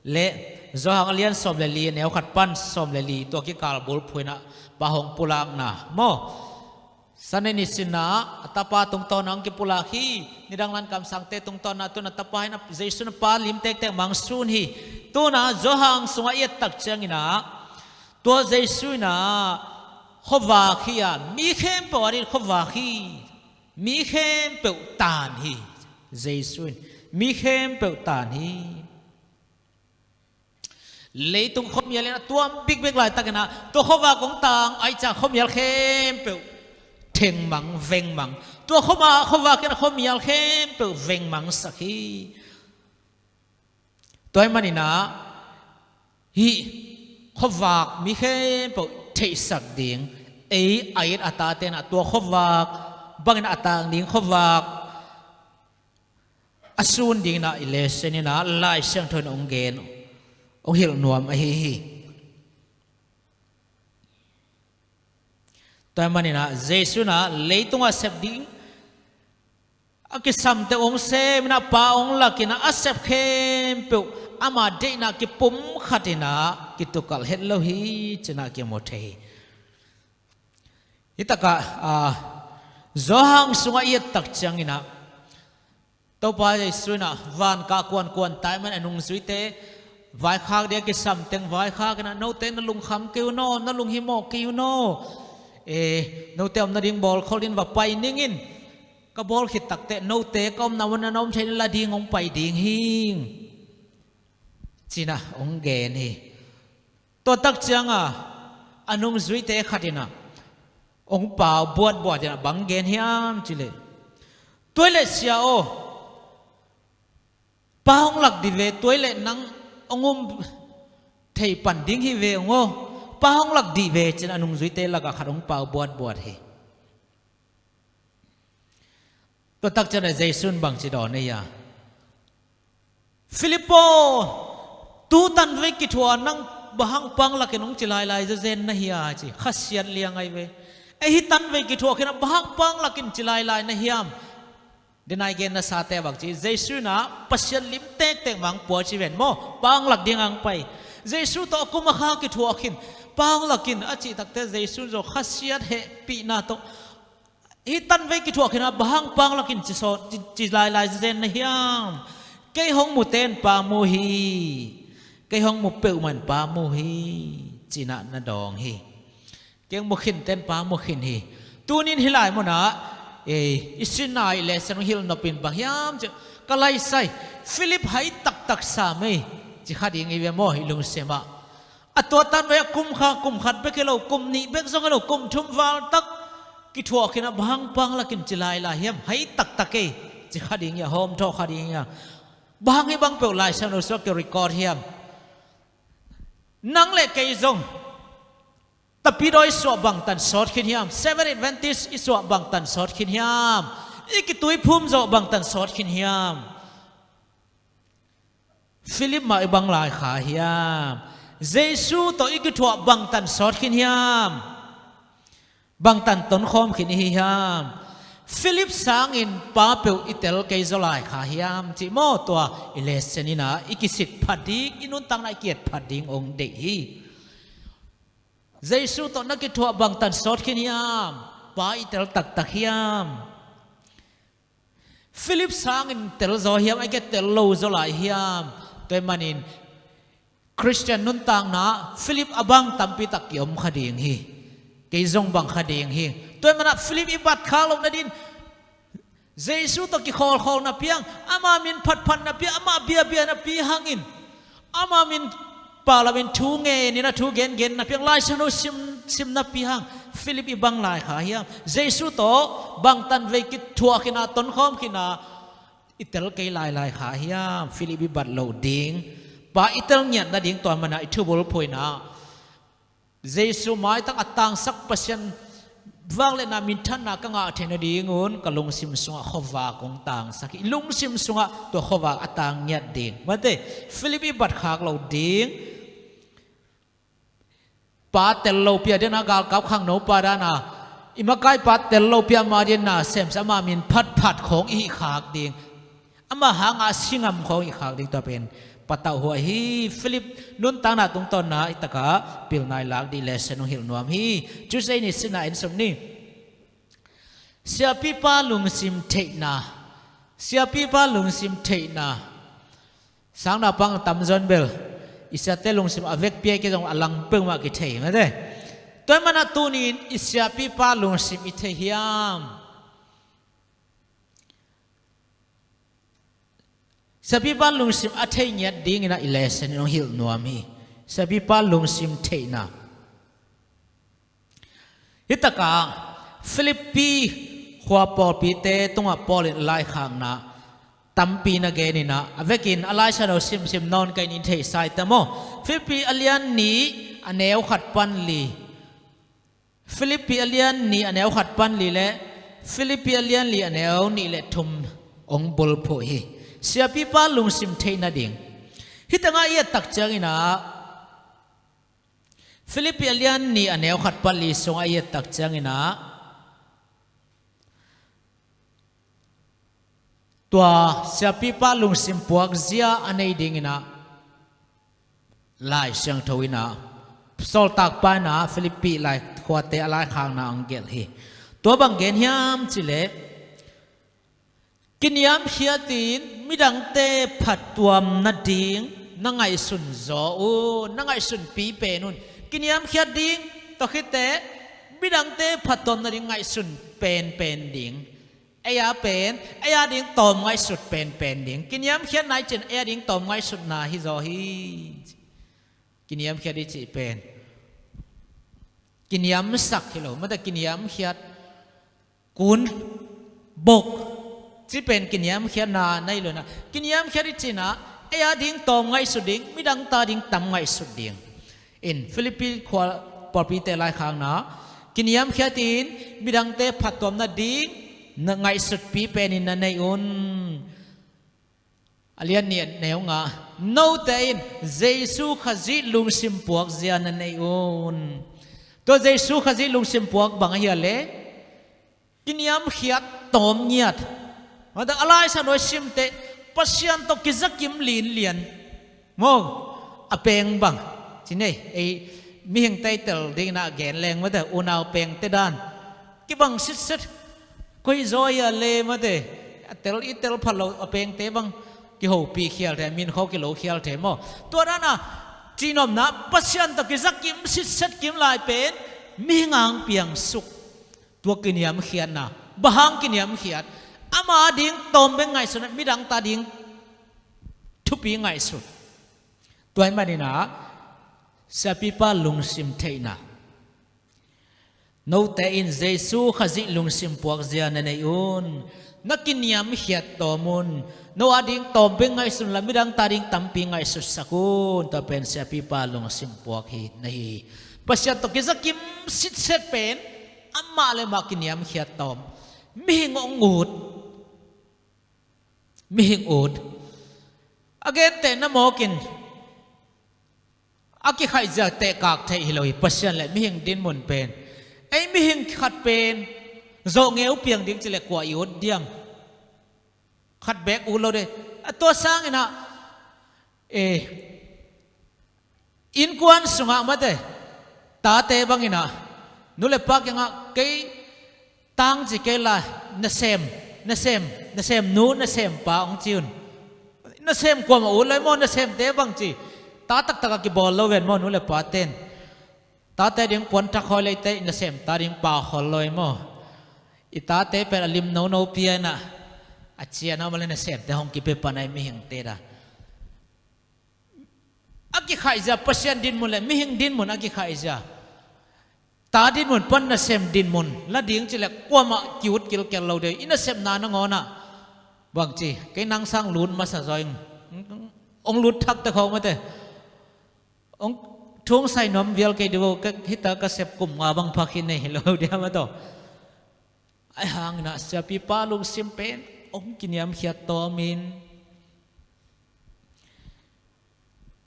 le Johan a lian sawm le li a neu khat pan sawm le li, tua kikal bulphuh in ah Pa hong pulakna maw? Sunday ni sinna a Tapa tungtawn ah hong kipulak hi. Nidang lai-in kamsangte tungtawn ah tu-in ah Tapa in ah Jesu in ah Pa lim tektek mah hong sun hi. Tu-in ah Johan sungah i et tak ciangin ah tua Jesu in ah khuavak hi a, mi khempeuh adingin khuavak hi. Mi khempeuh taan hi. Jesu in mi khempeuh taan hi. Leitung khuamial in a tuam bikbik laitakin ah tua khuavak hong tang, ahih ciang khuamial khempeuh thengmang, vengmang. Tua khuavak, khuavak in a khuamial khempeuh vengmangsak hi. Tua ahih manin ah hih khuavak mi khempeuh theihsak ding, ei a it a tate in ah tua khuavak bangin a tang ding, khuavak a sun dingin ah i lesson in ah Lai Siangtho in hong gen, hong hilh nuam ahi hi. Tua ahih manin ah Jesu in ah leitungah sep ding a kisamte hong sem in ah, Pa hong lakin ah, a sep khempeuh ama deihna kipumkhat in ah kitukalh het lo hi ci-in ah kimu thei hi. Hih takah, ah, Johan sungah i et tak ciangin ah Topa Jesu in ah van kah kuankuan tai man a nungzuite vaikhak ding a kisam teng vaikhak in ah, note na lungkham kei un aw, na lunghimawh kei un aw. Eh, note omna ding bawlkhol in va pai ning in, ka bawl khit takteh note ka omna mun ah na om thei na la ding hong pai ding hi, ci-in ah hong gen hi. Tua tak ciangin a nungzuite khat in ah hong pau buatbuat in ah bang gen hiam cih leh, tua ahih leh Sia aw, Pa hong lak dih ve, tua ahih leh nang hong um thei pan ding hi ve ung aw. Pa hong lak dih ve, ci-in a nungzuite lakah khat hong pau buatbuat hi. Tua tak ciangin ah Jesu in bangci dawn na hia? Philip aw, tu tanvei kithuah nang bang hang Pa hong lakin hong ci lailai zenzen na hia ci, khasiat liang ahi ve. Ei hih tanvei kithuah khin ah bang hang Pa hong lakin ci lailai na hiam? Denai gen nasate bang ci, Jesu in ah Pasian lim tektek mah hong pua ci ven maw, Pa hong lak ding hong pai. Jesu tawh a kum a kha kithuah khin, Pa hong lakin a cih takteh Jesu in zong khasiat hehpihna tawh, hih tanvei kithuah khin ah bang hang Pa hong lakin ci sawt, ci, ci lailai zen na hiam? Kei hong mute in Pa mu hi. Kei hong mu peuhmah in Pa mu hi, ci-in ah na dawng hi. Kei hong mu khinte in Pa mu khin hi. Tuni-in hih lai munah, eh, i sinna i lesson hong hilh nop in bang hiam cih, ka laisai, Philip hai taktak sam ei, ci kha ding hi ve maw, i lungsim ah. A tua tanvei ah kum kha, kum khat bek hi lo, kum nih bek zong hi lo, kum thum val tak kithuah khin ah bang hang Pa hong lakin ci lailai hiam? Hai taktak ei, ci kha ding hi a, hawmthawh kha ding hi a. Bang hang hih bang peuh Lai Siangtho sungah ki-record hiam? Nang le kei zong Tapidaw i suah bangtan sawt khin hiam? Seven Adventist i suah bangtan sawt khin hiam? I kituiphum zawh bangtan sawt khin hiam? Philip mah i bang lai kha hiam? Jesu tawh i kithuah bangtan sawt khin hiam? Bangtan tonkhawm khin i hi hiam? Philip sangin Pa peuh i tel kei zaw lai kha hiam cih maw, tua i lesson in ah i kisit phat ding, i nuntakna i ki-et phat ding hong deih hi. Jesu tawh na kithuah bangtan sawt khin hiam? Pa i tel taktak hiam? Philip sangin tel zaw hiam, ahih kei leh tel lo zaw lai hiam? Tua ahih manin Khristian nuntakna Philip a bang tampi tak ki-om kha ding hi. Kei zong bang kha ding hi. Tua ahih manin Philip i bat khak loh nading, Jesu tawh kikhawlkhawl napi hang, ama min phatphat napi hang, ama biabia napi hangin, ama min pau lamin thu ngenin a thu gengen napi hang, Lai Siangtho sim, sim napi hang, Philip i bang lai kha hiam? Jesu tawh bangtan vei kithuah khin a, tonkhawm khin a, i tel kei lailai kha hiam? Philip i bat loh ding, Pa i tel ngiat nading, tua ahih manin i thubulphuhna, Jesu maitang a tangsak Pasian vangliatna minthanna ka ngah theih nadingun ka lungsim sungah khuavak hong tangsak hi. I lungsim sungah tua khuavak a tang ngiat ding. Mate, Philip i bat khak loh ding. Pa tel lopi a, dena galkap khangno pa dana, i makaipa tel lopi a, ama dena semsa, ama min phatphat khawng i hih khak ding. Ama hanga singam khawng i hih khak ding, tua pen patauh huai hi. Philip nuntakna tungtawnna i takah pilna i lak ding lesson hong hilh nuam hi. Tuesday ni sinna en suk ni. Siapipa lungsim theihna. Siapipa lungsim theihna. Sang naupang tamzaw in bel i siate lungsim a vekpi a, kei zong a lang peuhmah kithei mate. Tua ahih manin tuni-in i siapipa lungsim i thei hiam? Siapipa lungsim a thei ngiat dingin ah i lesson in hong hilh nuam hi. Siapipa lungsim theihna. Hitakah Filippi khua pawlpite tungah Paul in laikhakna tampi na gen inah, a vekin a laisiangtho simsim nawn kei in theihsa hi ta maw. Filippi a lian nih a neu khat pan li. Filippi a lian nih a neu khat pan li le Filippi a lian li a neu nih le thum hong bulphuh hi. Siapipa lungsim theih nading. Hih tengah i et tak cianginah, Filippi a lian nih a neu khat pan li sungah i et tak cianginah, tua siapipa lungsim puakzia a nei dinginah Lai Siangtho inah, sawltakpa inah Filippi laikhuate a laikhakna hong gelh hi. Tua bang gen hiam cih leh, kiniamkhiatin midangte phattuam nading na ngaihsun zaw un, na ngaihsunpi pen un. Kiniamkhiat ding tawh khit teh midangte phattuam nading ngaihsun penpen ding. Ei a pen, ei a ding tawm ngaihsut penpen ding. Kiniamkhiatna i cih ei a ding tawm ngaihsutna hi zaw hi. Kiniamkhiat i cih pen kiniamsak hi lo, mate, kiniamkhiat, kun, bok, cih pen kiniamkhiatna na hi lo inah. Kiniamkhiat i cih inah ei a ding tawm ngaihsut ding, midangte a ding tam ngaihsut ding. In Filippi khua pawlpite laikhakna, kiniamkhiatin midangte phattuam nading na ngaihsutpi penin na nei un. A lian nih a neu nga, note in Jesu Khazih lungsim puakzia na nei un. Tua Jesu Khazih lungsim puak bang ahia leh, kiniamkhiat tawm ngiat. Mate, a laisiangtho i sim teh Pasian tawh kizakim linlian maw, a peng bang. Ci nei, ei mihingte i tel dinginah gen leng, mate, unau pengte dan kibang sitset. Koi zaw hia le, mate, a tel i tel phat lo a pengte bang kihopih khial thei, min kho kilo khial thei maw. Tua dana cihnopna Pasian tawh kizakim sitset kim lai pen mihing a hong piangsuk. Tua kiniamkhiatna, bang hang kiniamkhiat, ama ding tawm bek ngaihsun, midangte a ding thupi ngaihsun. Tua ahih maninah siapipa lungsim theihna. Note in Jesu Khazih lungsim puakzia na nei un. Na kiniamkhiat tawm un. No a ding tawm bek ngaihsun la, midangte a ding tampi ngaihsutsak un. Tua pen siapipa lungsim puak hi na hi. Pasian tawh kizakim sitset pen amah le amah kiniamkhiat tawm. Mihing hong ut. Mihing ut. A gentehna mawkin a kikhaihzia tehkak theih hi lo hi, Pasian le mihing dinmun pen. Ei mihing khat pen zawh ngeu piang ding cih leh kua i ut diam? Khat beek ut lo ding. A tua sanginah, eh, innkuan sungah, mate, tate banginah nu le pa kiangah, kei tang ci kei la, nasem, nasem, nasem nu, nasem pa hong ci un. Nasem kuamah ut lai maw, nasemte bang ci. Ta taktak a kibawl lo ven maw, nu le paten. Tate ding kuan thak hawi leite, i nasemte ding pau khol lo hi maw. I tate pen a lim nono pia inah, a cian a om le nasemte hong kipia pan a, i mihingte da. A kikhaihzia, Pasian dinmun le mihing dinmun a kikhaihzia. Ta dinmun pan nasem dinmun la ding cih leh kuamah ki-ut kilkel lo ding. I nasepna nangawnah bang ci, kei nang sang lut masa zaw ing. Hong lut thak te khawng, mate. Hong thungsai nuam vial kei ding vo, ka, hita ka sep kum nga bang pha khin nei hi lo ding, mate. Ahi hangin ah siapipa lungsim pen hong kiniamkhiat tawmin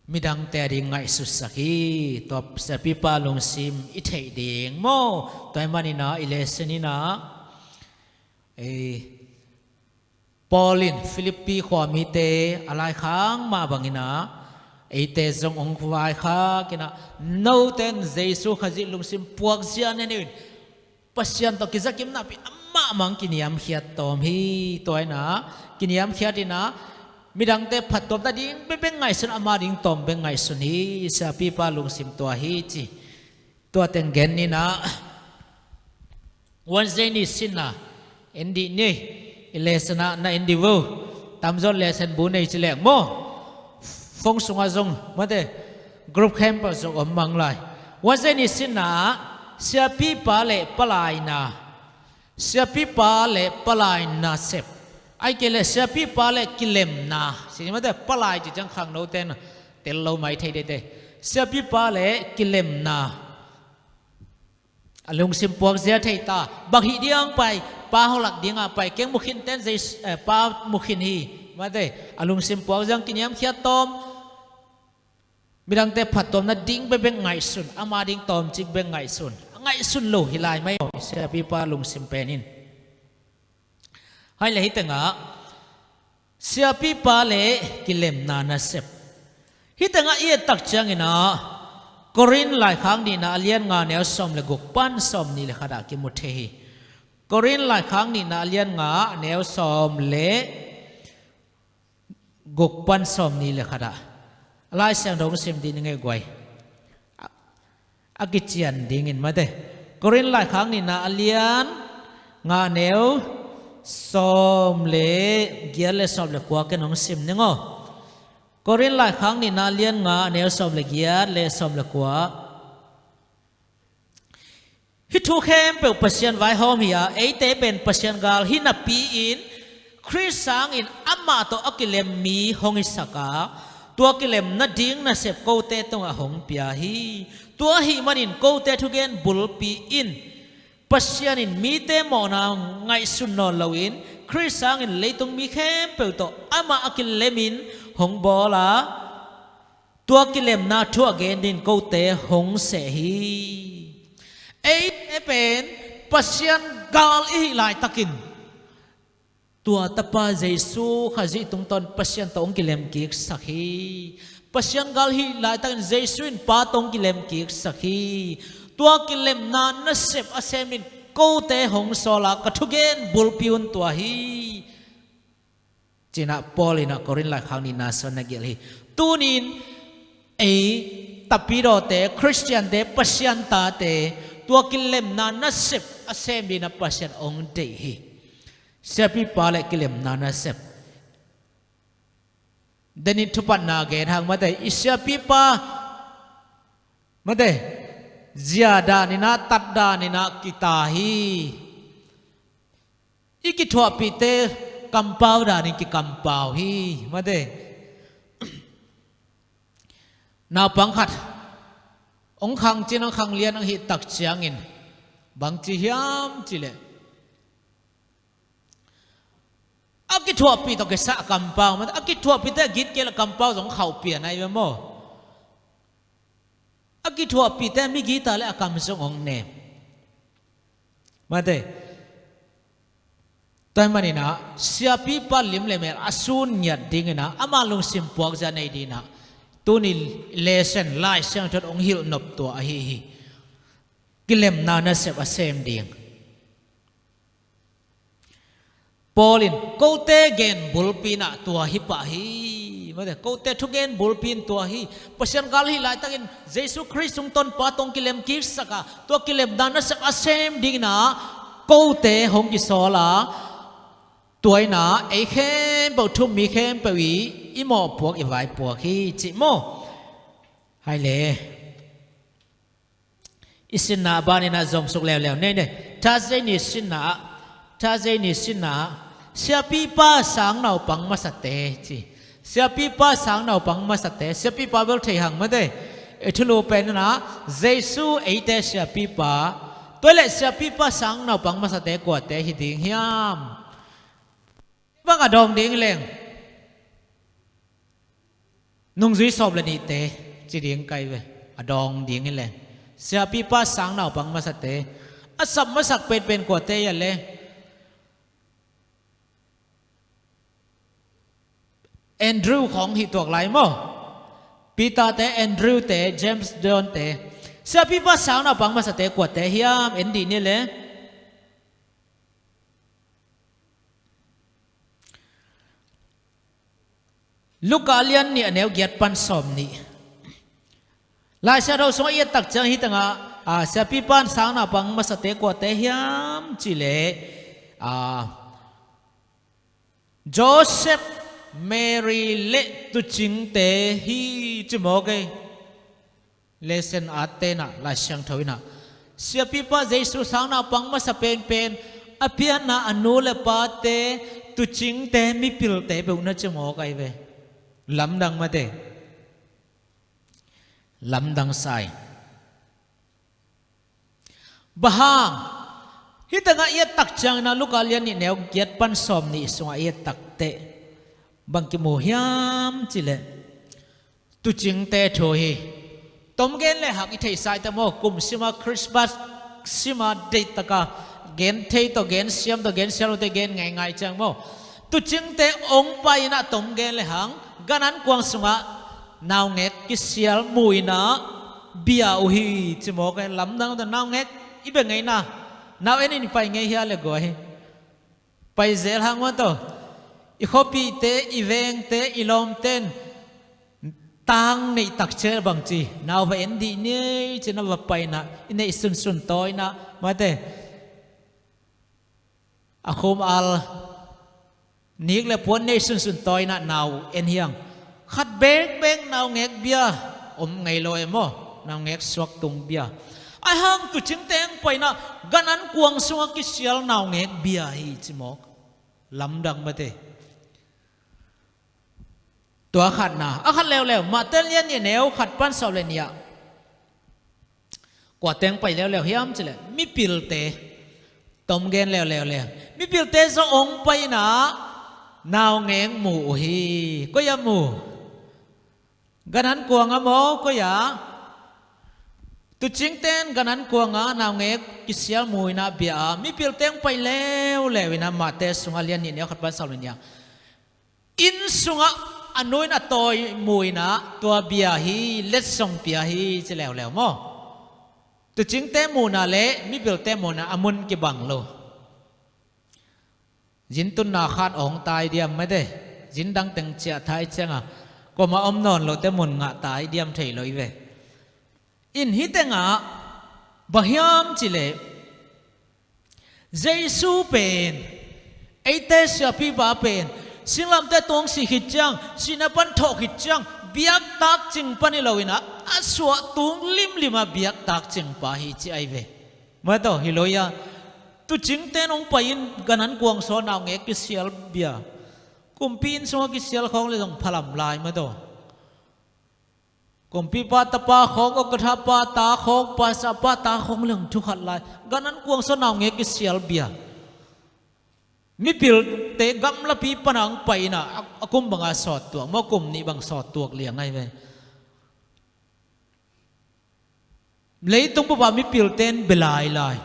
midangte a ding ngaihsutsak hi. Tua siapipa lungsim i theih ding maw? Tua ahih manin ah i lesson in ah, eh, Paul in Filippi khuamite a laikhak mah bangin ah eite zong hong vaikhak in ah, note in Jesu Khazih lungsim puakzia na nei un. Pasian tawh kizakimna pi amah mang kiniamkhiat tawm hi. Tua in ah kiniamkhiat in ah midangte phattuamna ding bekbek ngaihsun, ama ding tawm bek ngaihsun hi. Siapipa lungsim tua hi ci. Tua teng gen ni in ah, Wednesday ni sin ah en dih ni. I lesson ah na en dih vo. Tamzaw lesson bu nei ci leng maw, phone sungah zong, mate, Group khempeuh zong om mang lai. Wednesday ni sinna ah siapipa le palaina, siapipa le palaina sep, ahih kei leh siapipa le kilemna, si ni mate, palai ci ciang khangnote na tel lo mai thei dete. Siapipa le kilemna, a lungsim puakzia thei ta, bang hih ding pai, pa hong lak dingah pai, keng mukhin ten zei, eh, pa mukhin hi, mate, a lungsim puakzia, kiniamkhiat tawm, midangte phattuamna ding bekbek ngaihsun, ama ding tawmcik bek ngaihsun, a ngaihsun lo hi lai mai aw, siapipa lungsim pen in. Hai le hih tengah siapipa le kilemna nasep, hih tengah i et tak ciangin ah Korin laikhak nihna a lian nga neu sawm le guk pan sawm nih le khat ah kimu thei hi. Korin laikhak nihna a lian nga neu sawm le guk pan sawm nih le khat ah Lai Siangtho hong sim ding i ngei guai. A, a kician dingin mate. Korin laikhak nihna a lian nga neu sawm le giat le sawm le kua ken hong sim ning aw. Korin laikhak nihna a lian nga neu sawm le giat le sawm le kua. Hih thu khempeuh Pasian vaihawm hi a, eite pen Pasian gal hi napi-in Khrist sangin amah tawh a kilem mi hong hisak a, tua kilem nading nasep kote tungah hong pia hi. Tua ahih manin kote thugen bulpi in Pasian in mite mawhna ngaihsun nawn loin Khrist sangin leitung mi khempeuh tawh amah a kilemin hong bawl a, tua kilemna thu a gen dingin kote hong seh hi. Eite pen Pasian gal i hih laitakin tua tapa Jesu Khazih tungtawn Pasian tawh hong kilemkiksak hi. Pasian gal hih laitakin Jesu in pa tawh hong kilemkiksak hi. Tua kilemna nasep a semin kote hong sawl a, ka thugen bulpi un tua hi. Cinah Paul inah Korin laikhak nihna sung na gelh hi. Tunin ei tapidawte, Khristiante, Pasian tate tua kilemna nasep a sem dinah Pasian hong deih hi. Siapipa le kilemna nasep. Denin thupatna gen hang mate, i siapipa mate, zia daninah, tat daninah kita hi. I kithuahpihte kampau danin kikampau hi mate. Naupang khat hong khang cin, hong khang lian hong hih tak ciangin bangci hiam cileh a kithuahpih tawh kisah a kampau mate, a kithuahpihte a git kei le kampau zong khauhpian ahi ve maw? A kithuahpihte migita le a kam zong hong nem mate. Tua hi maninah siapipa lim le mel a sun ngiat dinginah ama lungsim puakzia nei dinah tuni lesson Lai Siangtho in hong hilh nop tua ahi hi. Kilemna nasep a sem ding. Paul in kote gen bulpi inah tua hi pah hi mate, kote thugen bulpi in tua hi. Pasian gal hih laitakin Jesu Khrist sung tonpa tawh hong kilemkiksak a, tua kilemna nasep a sem dinginah kote hong kisawl a, tua inah ei khempeuh, thu-um mi khempeuh i, i mawhpuak, i vaipuak hi cih maw? Hai le. I sinna a baninah zomsuk leuleu nei nei. Thursday ni sinna ah, Thursday ni sinna ah siapipa sang naupang masate ci. Siapipa sang naupang masate, siapipa bel thei hang mate. I thulu pen inah Jesu eite siapipa, tua le siapipa sang naupang masate kuate hi ding hiam? Bang a dawng ding hi leng nungzui sawm le nihte ci ding kai ve. A dawng ding hi leng siapipa sang naupang masate, a sap masak penpen kuate hi a le? Andrew khawng hih tuak lai maw? Peter te, Andrew te, James, John te. Siapipa sang naupang masate kuate hiam, en dih ni le? Luka a lian nih a neu giat pan sawm nih. Lai Siangtho sungah i et tak ciang hih tengah, a, siapipa sang naupang masate kuate hiam cileh, a, Joseph, Mary le tuucingte hi ci mawk ei. Lesson atte inah Lai Siangtho inah siapipa Jesu sang naupang masa penpen a pianna a nu le pate, tuucingte, mipilte peuh na ci mawk ahi ve. Lamdang mate. Lamdang sa hi. Bang hang? Hih tengah i et tak ciangin ah Luka lian nih neu giat pan sawm nih sungah i et takteh bang kimu hiam cih leh, tuucingte thu hi. Tom gen le hang i theihsa hi teh maw, kum sima, Christmas sima, deih taka gen thei tawh, gen siam tawh, gen siam lote gen ngaingai ciang maw, tuucingte hong pai inah tom gen le hang gan an kuang sungah naungek kisial mu inah bia uh hi ci mawk hi. Lamdang tawh naungek i bia ngei na, nau en in i pai ngei hia le guai hi. Pai zel hang maw tawh, i khuapihte, i vengte, i lawmte in tang neih tak ciang bangci nau va en dih ni ei ci-in ah va pai inah i neih sunsun tawi inah mate, a khum al, nik le puan neih sunsun tawi inah nau en hi hang. Khat bekbek naungek bia om ngei lo e maw, naungek suaktung bia. Ahi hang tuucingte hong pai inah gan an kuang sungah kisial naungek bia hi ci mawk. Lamdang mate. Tua khatna, a khat leuleu, Mate lian nih neu khat pan sawm le nih ah kua teng pai leuleu hiam cih leh, mipilte. Tom gen leuleu le, mipilte zong hong pai inah naungek mu uh hi. Koi ah mu? Gan an kuang ah maw, koi ah? Tuucingte in gan an kuang ah naungek kisial mu inah bia a, mipilte hong pai leuleu inah Mate sungah lian nih neu khat pan sawm le nih ah inn sungah a nu in a tawi mu inah tua bia hi, letsong pia hi ci leuleu maw. Tuucingte muhna le mipilte muhna a mun kibang lo. Zin tunna khan awng tai diam mate, zin dang teng ciah thai ciangah kuamah om nawn lote mun ngah tai diam thei lo hi ve. In hih tengah bang hiam cih leh, Jesu pen, eite siapipa pen, singlamteh tung sih khit ciang, sihna pan thawh khit ciang, biaktak cing pan hi lo inah a suah tung limlim ah biaktak cing pa hi ci ahi ve. Mate, hi lo ia, tuucingte in hong pai in gan an kuang sungah naungek kisial bia. Kumpi inn sungah kisial khawng le zong phalam lai mate. Kumpipa tapa khawng, okatha pa ta khawng, pastor pa ta khawng leng thu khat lai. Gan an kuang sungah naungek kisial bia. Mipilte gamlapi pana hong pai inah a, a kum banga sawt tuak maw, kum nih bang sawt tuak liang ahi ve. Leitung bup ah mipilte in bia lailai.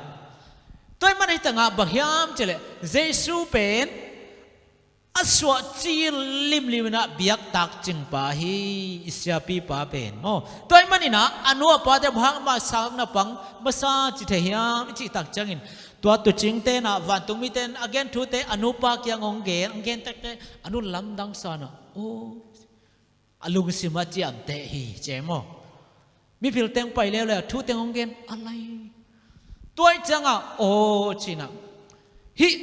Tua ahih manin hih tengah bang hiam cih leh, Jesu pen a suah cil limlim inah biaktak cing pa hi, i siapipa pen maw. Tua ahih manin ah a nu a pate bang hang amah sang naupang masa ci thei hiam i cih tak ciangin, tua tuucingte inah, vantung mite in a gen thute a nupa kiang hong gen, hong gen takteh a nu lamdang sa inah, aw, a lungsim a ciamteh hi ci maw. Mipilte hong pai leuleu, thu teng hong gen a lai. Tua ahih ciangah aw ci inah, hih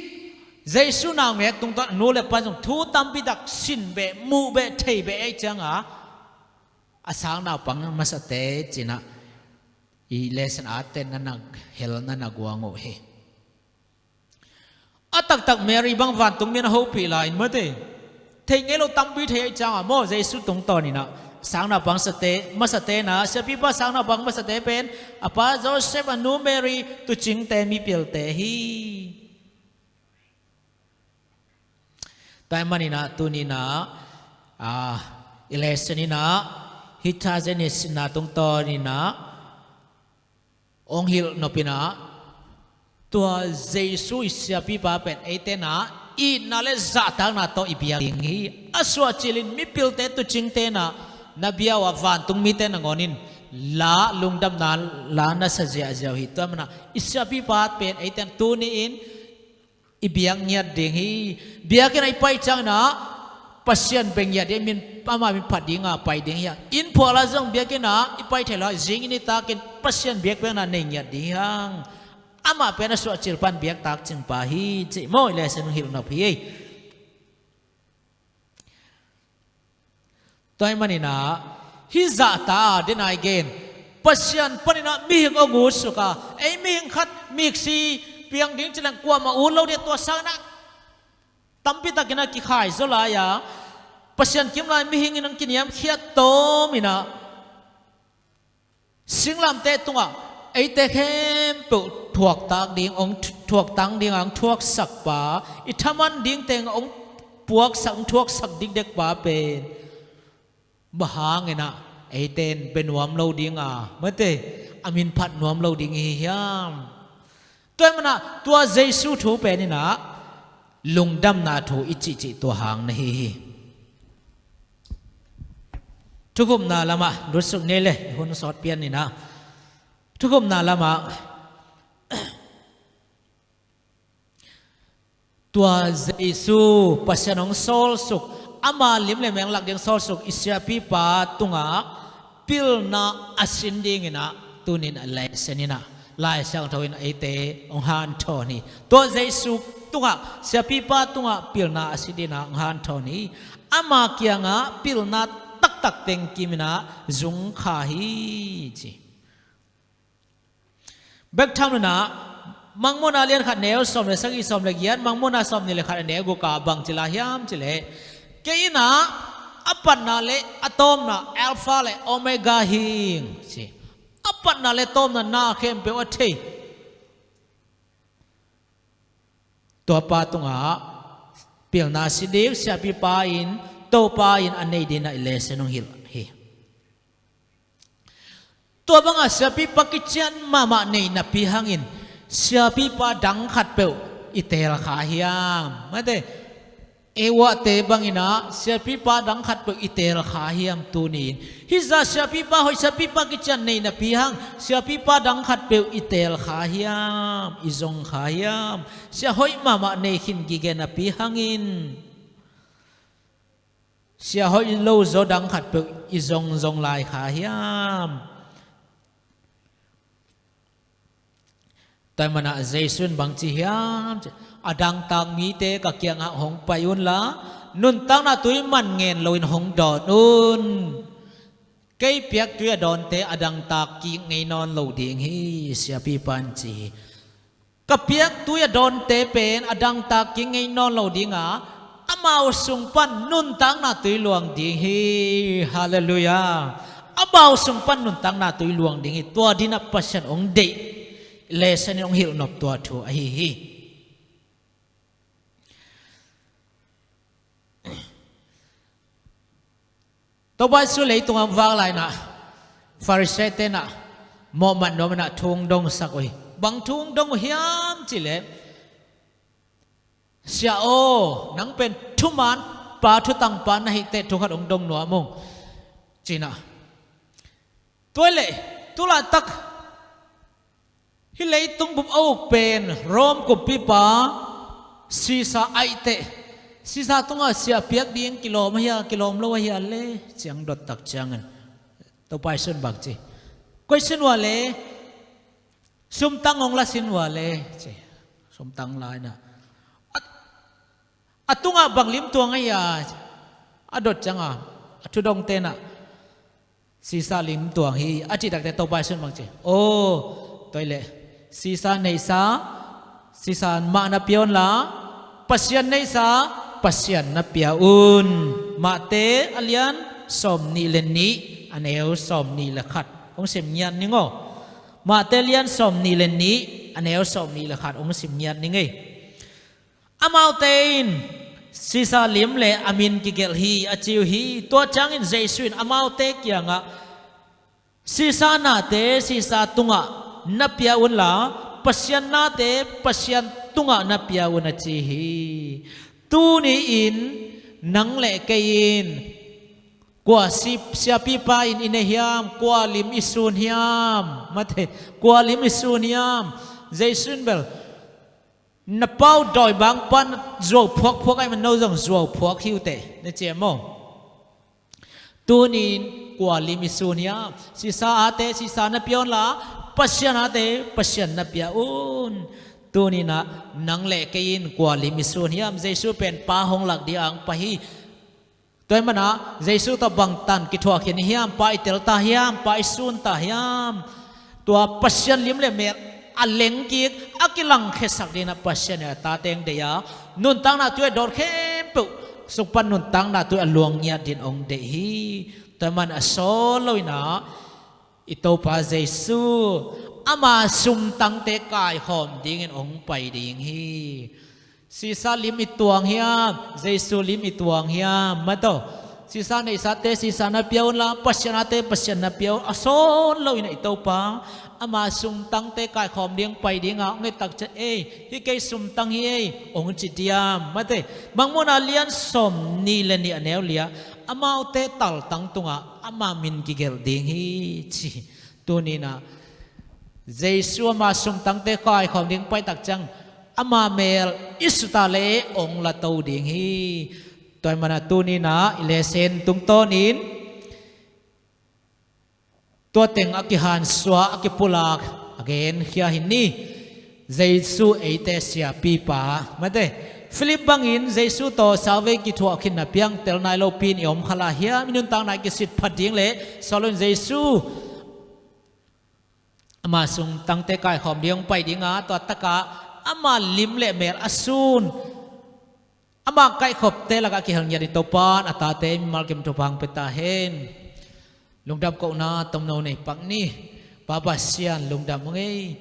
Jesu naungek tungtawn a nu le pa in zong thu tampi tak sin beh, muh beh, thei beh ahih ciangah a sang naupang masate ci inah i lesson atte na na hel, na na guang uh hi. A taktak Mary bang vantung mi in a hopih lai in mate. Thei ngei lo tampi thei ahih ciangah maw, Jesu tungtawn inah sang naupang sate, masate inah, siapipa sang naupang masate pen a pa Joseph, a nu Mary, tuucingte, mipilte hi. Tua ahih manin ah tuni inah, ah, i lesson inah, hih Thursday ni sinna tungtawn inah hong hilh nop inah, tua Jesu i siapipa pen eite inah itna le zahtakna tawh i biak ding hi. A suah cilin mipilte, tuucingte inah na bia uh ah, vantung mite nangawnin la, lungdamna la na sa ziahziah uh hi. Tua ahih manin ah i siapipa pen eite inah tuni-in i biak ngiat ding hi. Biakinn ah i pai ciang inah Pasian bia ngiat ding, min, amah min phat dinga pai ding hi hang. Inn phuah lai zong biakinn ah i pai thei lo, zing in i takin Pasian biakpiakna nei ngiat ding hi hang. Amah pen a suah cil pan biaktak cing pa hi cih maw, i lesson hong hilh nop hi. Tua ahih manin ah hih zahtak a, den a i gen, Pasian paninah mihing hong utsuk a, ei mihing khat mihing si piang ding ci leng kuamah ut lo ding, tua sangin ah tampi takin ah kikhai zaw lai a, Pasian kim lai mihing in hong kiniamkhiat tawm inah singlamteh tungah eite khempeuh thuaktak ding hong, thuaktang ding a hong thuaksak pa, i thaman ding teng hong puaksak, hong thuaksak dikdek pa pen bang hangin ah eite in bia nuam lo ding a, mate, a min phat nuam lo ding i hi hiam? Tua ahih manin ah tua Jesu thu pen inah lungdamna thu i cihcih tua hang na hi hi. Thukhupna lamah lutsuk ni le, hun sawt pian inah thukhupna lamah tua Jesu Pasian hong sawlsuk, ama lim le meng lak ding sawlsuk i siapipa tungah pilna a sin ding inah tuni in a lesson inah Lai Siangtho in eite hong hanthawn hi. Tua Jesu tungah, siapipa tungah pilna a sin ding inah hong hanthawn hi. Ama kiangah pilna taktak teng kim inah zung kha hi ci. Bek tham lo inah Mangmuhna lian khat neu sawm le sagih, sawm le giat, Mangmuhna sawm nih le khat a neu guk ah bang ci lai hiam cih leh, kei inah a patna le a tawpna, Alpha le Omega hi ing ci. A patna le tawpna, na khempeuh a thei, tua pa tungah pilna sin ding siapipa in, Topa in a nei ding inah i lesson hong hilh hi. Tua bangah siapipa kician mahmah nei napi hangin siapipa dang khatpeuh i teel kha hiam? Mate, Ewate bang inah siapipa dang khatpeuh i teel kha hiam tuni in? Hih zah siapipa hoih, siapipa kician nei napi hang siapipa dang khatpeuh i teel kha hiam, i zong kha hiam? Sia hoih mahmah nei khin gige napi hangin sia hoih lo zaw dang khatpeuh i zong zong lai kha hiam? Tua ahih manin ah Jesu in bang ci hiam cih leh, a dangtak mite ka kiangah hong pai unla, nuntakna tui man ngen loin hong dawn un. Kei piak tui a dawnte a dangtak kik ngei nawn lo ding hi, siapipa in ci hi. Ka piak tui a dawnte pen a dangtak kik ngei nawn lo ding a, amau sung pan nuntakna tui luang ding hi. Halleluiah. Amau sung pan nuntakna tui luang ding hi. Tua ding inah Pasian hong deih, lesson in hong hilh nop tua thu ahi hi. Topa Jesu leitungah vak lai inah Pharisee-te inah mawhmat nuam inah thu hong dongsak uh hi. Bang thu hong dong uh hiam cih leh, "Sia aw, nang pen thuman pa, thutang pa na hih teh thu khat hong dong nuam ung," ci inah. Tua leh, tu laitak hih leitung bup a uk pen Rom kumpipa Caesar ahih teh, Caesar tungah sia piak ding kilawm ahia, kilawm lo ahia le, ci-in dot tak ciangin Topa Jesu in bang ci? Koi sin uh a le, sumtang hong la sin uh a le, ci. Sumtang la inah, a, a tungah bang lim tuang ahia, a dot ciangin a thudongte inah, "Caesar lim tuang hi," a cih takteh Topa Jesu in bang ci? "Aw, tua leh, Caesar neihsa Caesar mah na pia unla, Pasian neihsa Pasian na pia un." Matthai a lian sawm nih le nih, a neu sawm nih le khat hong sim ngiat ning aw. Matthai a lian sawm nih le nih, a neu sawm nih le khat hong sim ngiat ning ei. Amaute in, "Caesar lim le a min kigelh hi," a ci uh hi. Tua ciangin Jesu in amaute kiangah, "Caesar nate Caesar tungah na pia unla, Pasian nate Pasian tungah na pia un," a ci hi. Tuni-in nang le kei in kua si-, siapipa in i nei hiam, kua lim i sun hiam? Mate, kua lim i sun hiam? Jesu in bel, "Na pa uh dawimangpa na zuau phuakphuak ahih manin no zong zuau phuak hi uh teh," na ci e maw. Tuni-in kua lim i sun hiam? Caesar ate Caesar na pia unla, Pasian ate Pasian na pia un. Tuni-in ah nang le kei in kua lim i sun hiam? Jesu pen Pa hong lak ding a hong pai hi. Tua ahih manin Jesu tawh bangtan kithuah khin hiam, pa i tel ta hiam, pa i sun ta hiam? Tua Pasian lim le mel a lengkik, a kilangkhiasak dingin Pasian in a tate hong deih a, nuntakna tui a dawt khempeuh sung pan nuntakna tui a luang ngiat dingin hong deih hi. Tua ahih manin a sawt loin i Topa Jesu ama sumtangte kaikhawm dingin hong pai ding hi. Sisa lim i tuang hiam, Jesu lim i tuang hiam? Mate, sisa neihsate sisa na pia unla, Pasian ate Pasian na pia un. A sawt loin i Topa ama sumtangte kaikhawm ding pai ding a hong et takciang, ei, hih kei sumtang hi ei, hong ci diam? Mate, Mangmuhna lian sawmnih le nih a neu li ah, amaute taltang tungah ama min kigelh ding hi, ci. Tuni-in Jesu ama sumtangte kaikhawm ding pai takciang, ama mel i sut a leh hong lato ding hi. Tua ahih manin tuni-in i lesson tungtawnin tua teng a kihansuah, a kipulak a genkhia hi ni. Jesu eite siapipa. Mate, Philip bangin Jesu tawh sauvei kithuah khin a piang tel nai lopi-in i om kha lai hiam? I nuntakna i kisit phat ding le sawt loin Jesu ama sumtangte kaikhawm ding hong pai ding a, tua takah ama lim le mel a sun, ama kaihkhopte lakah kihel ngiat dingin Topa in a tate mimal kim thupha hong pia ta hen. Lungdam kohna tomno nei pak ni. Pa Pasian, lungdam ung ei.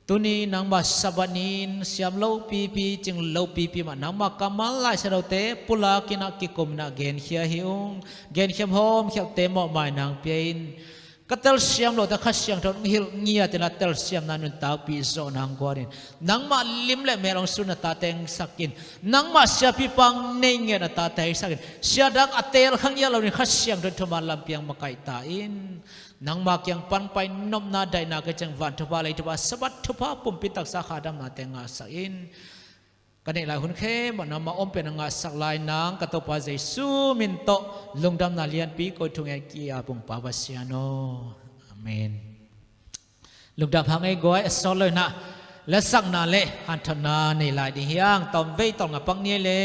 Tuni nangma Sabbath ni-in siam lopipi, cing lopipi mah nangma kammal Lai Siangthote pulakin a kikumin a genkhia hi ung. Genkhiam hawmkhialte mawhmaina hong pia in. Ka telsiam loh teh Kha Siangtho in hong hilh ngiat in a telsiamna nuntakpih zawhna hong guan in. Nangmah lim le mel hong sun a tate hong sak in. Nangmah siapipa hong nei ngiat a tate hong sak in. Sia dang a teel kha ngiat loin Kha Siangtho in thuman lampi hong makaih ta in. Nangma kiang pan pai nopna daihna kiciang van thupha lei thupha Sabbath thupha pumpi taksa kha damnate ngahsak in. Ka neih lai hun khempeuh nangma ompihna ngahsak lai nang ka Topa Jesu min tawh lungdamna lianpi kong thungen kik a, Pa Pasian aw. Amen. Lungdam hang ei guai, a sawt loin lasakna le hanthotna nei lai ding hi hang. Tawmvei tawlnga pak ni ei le.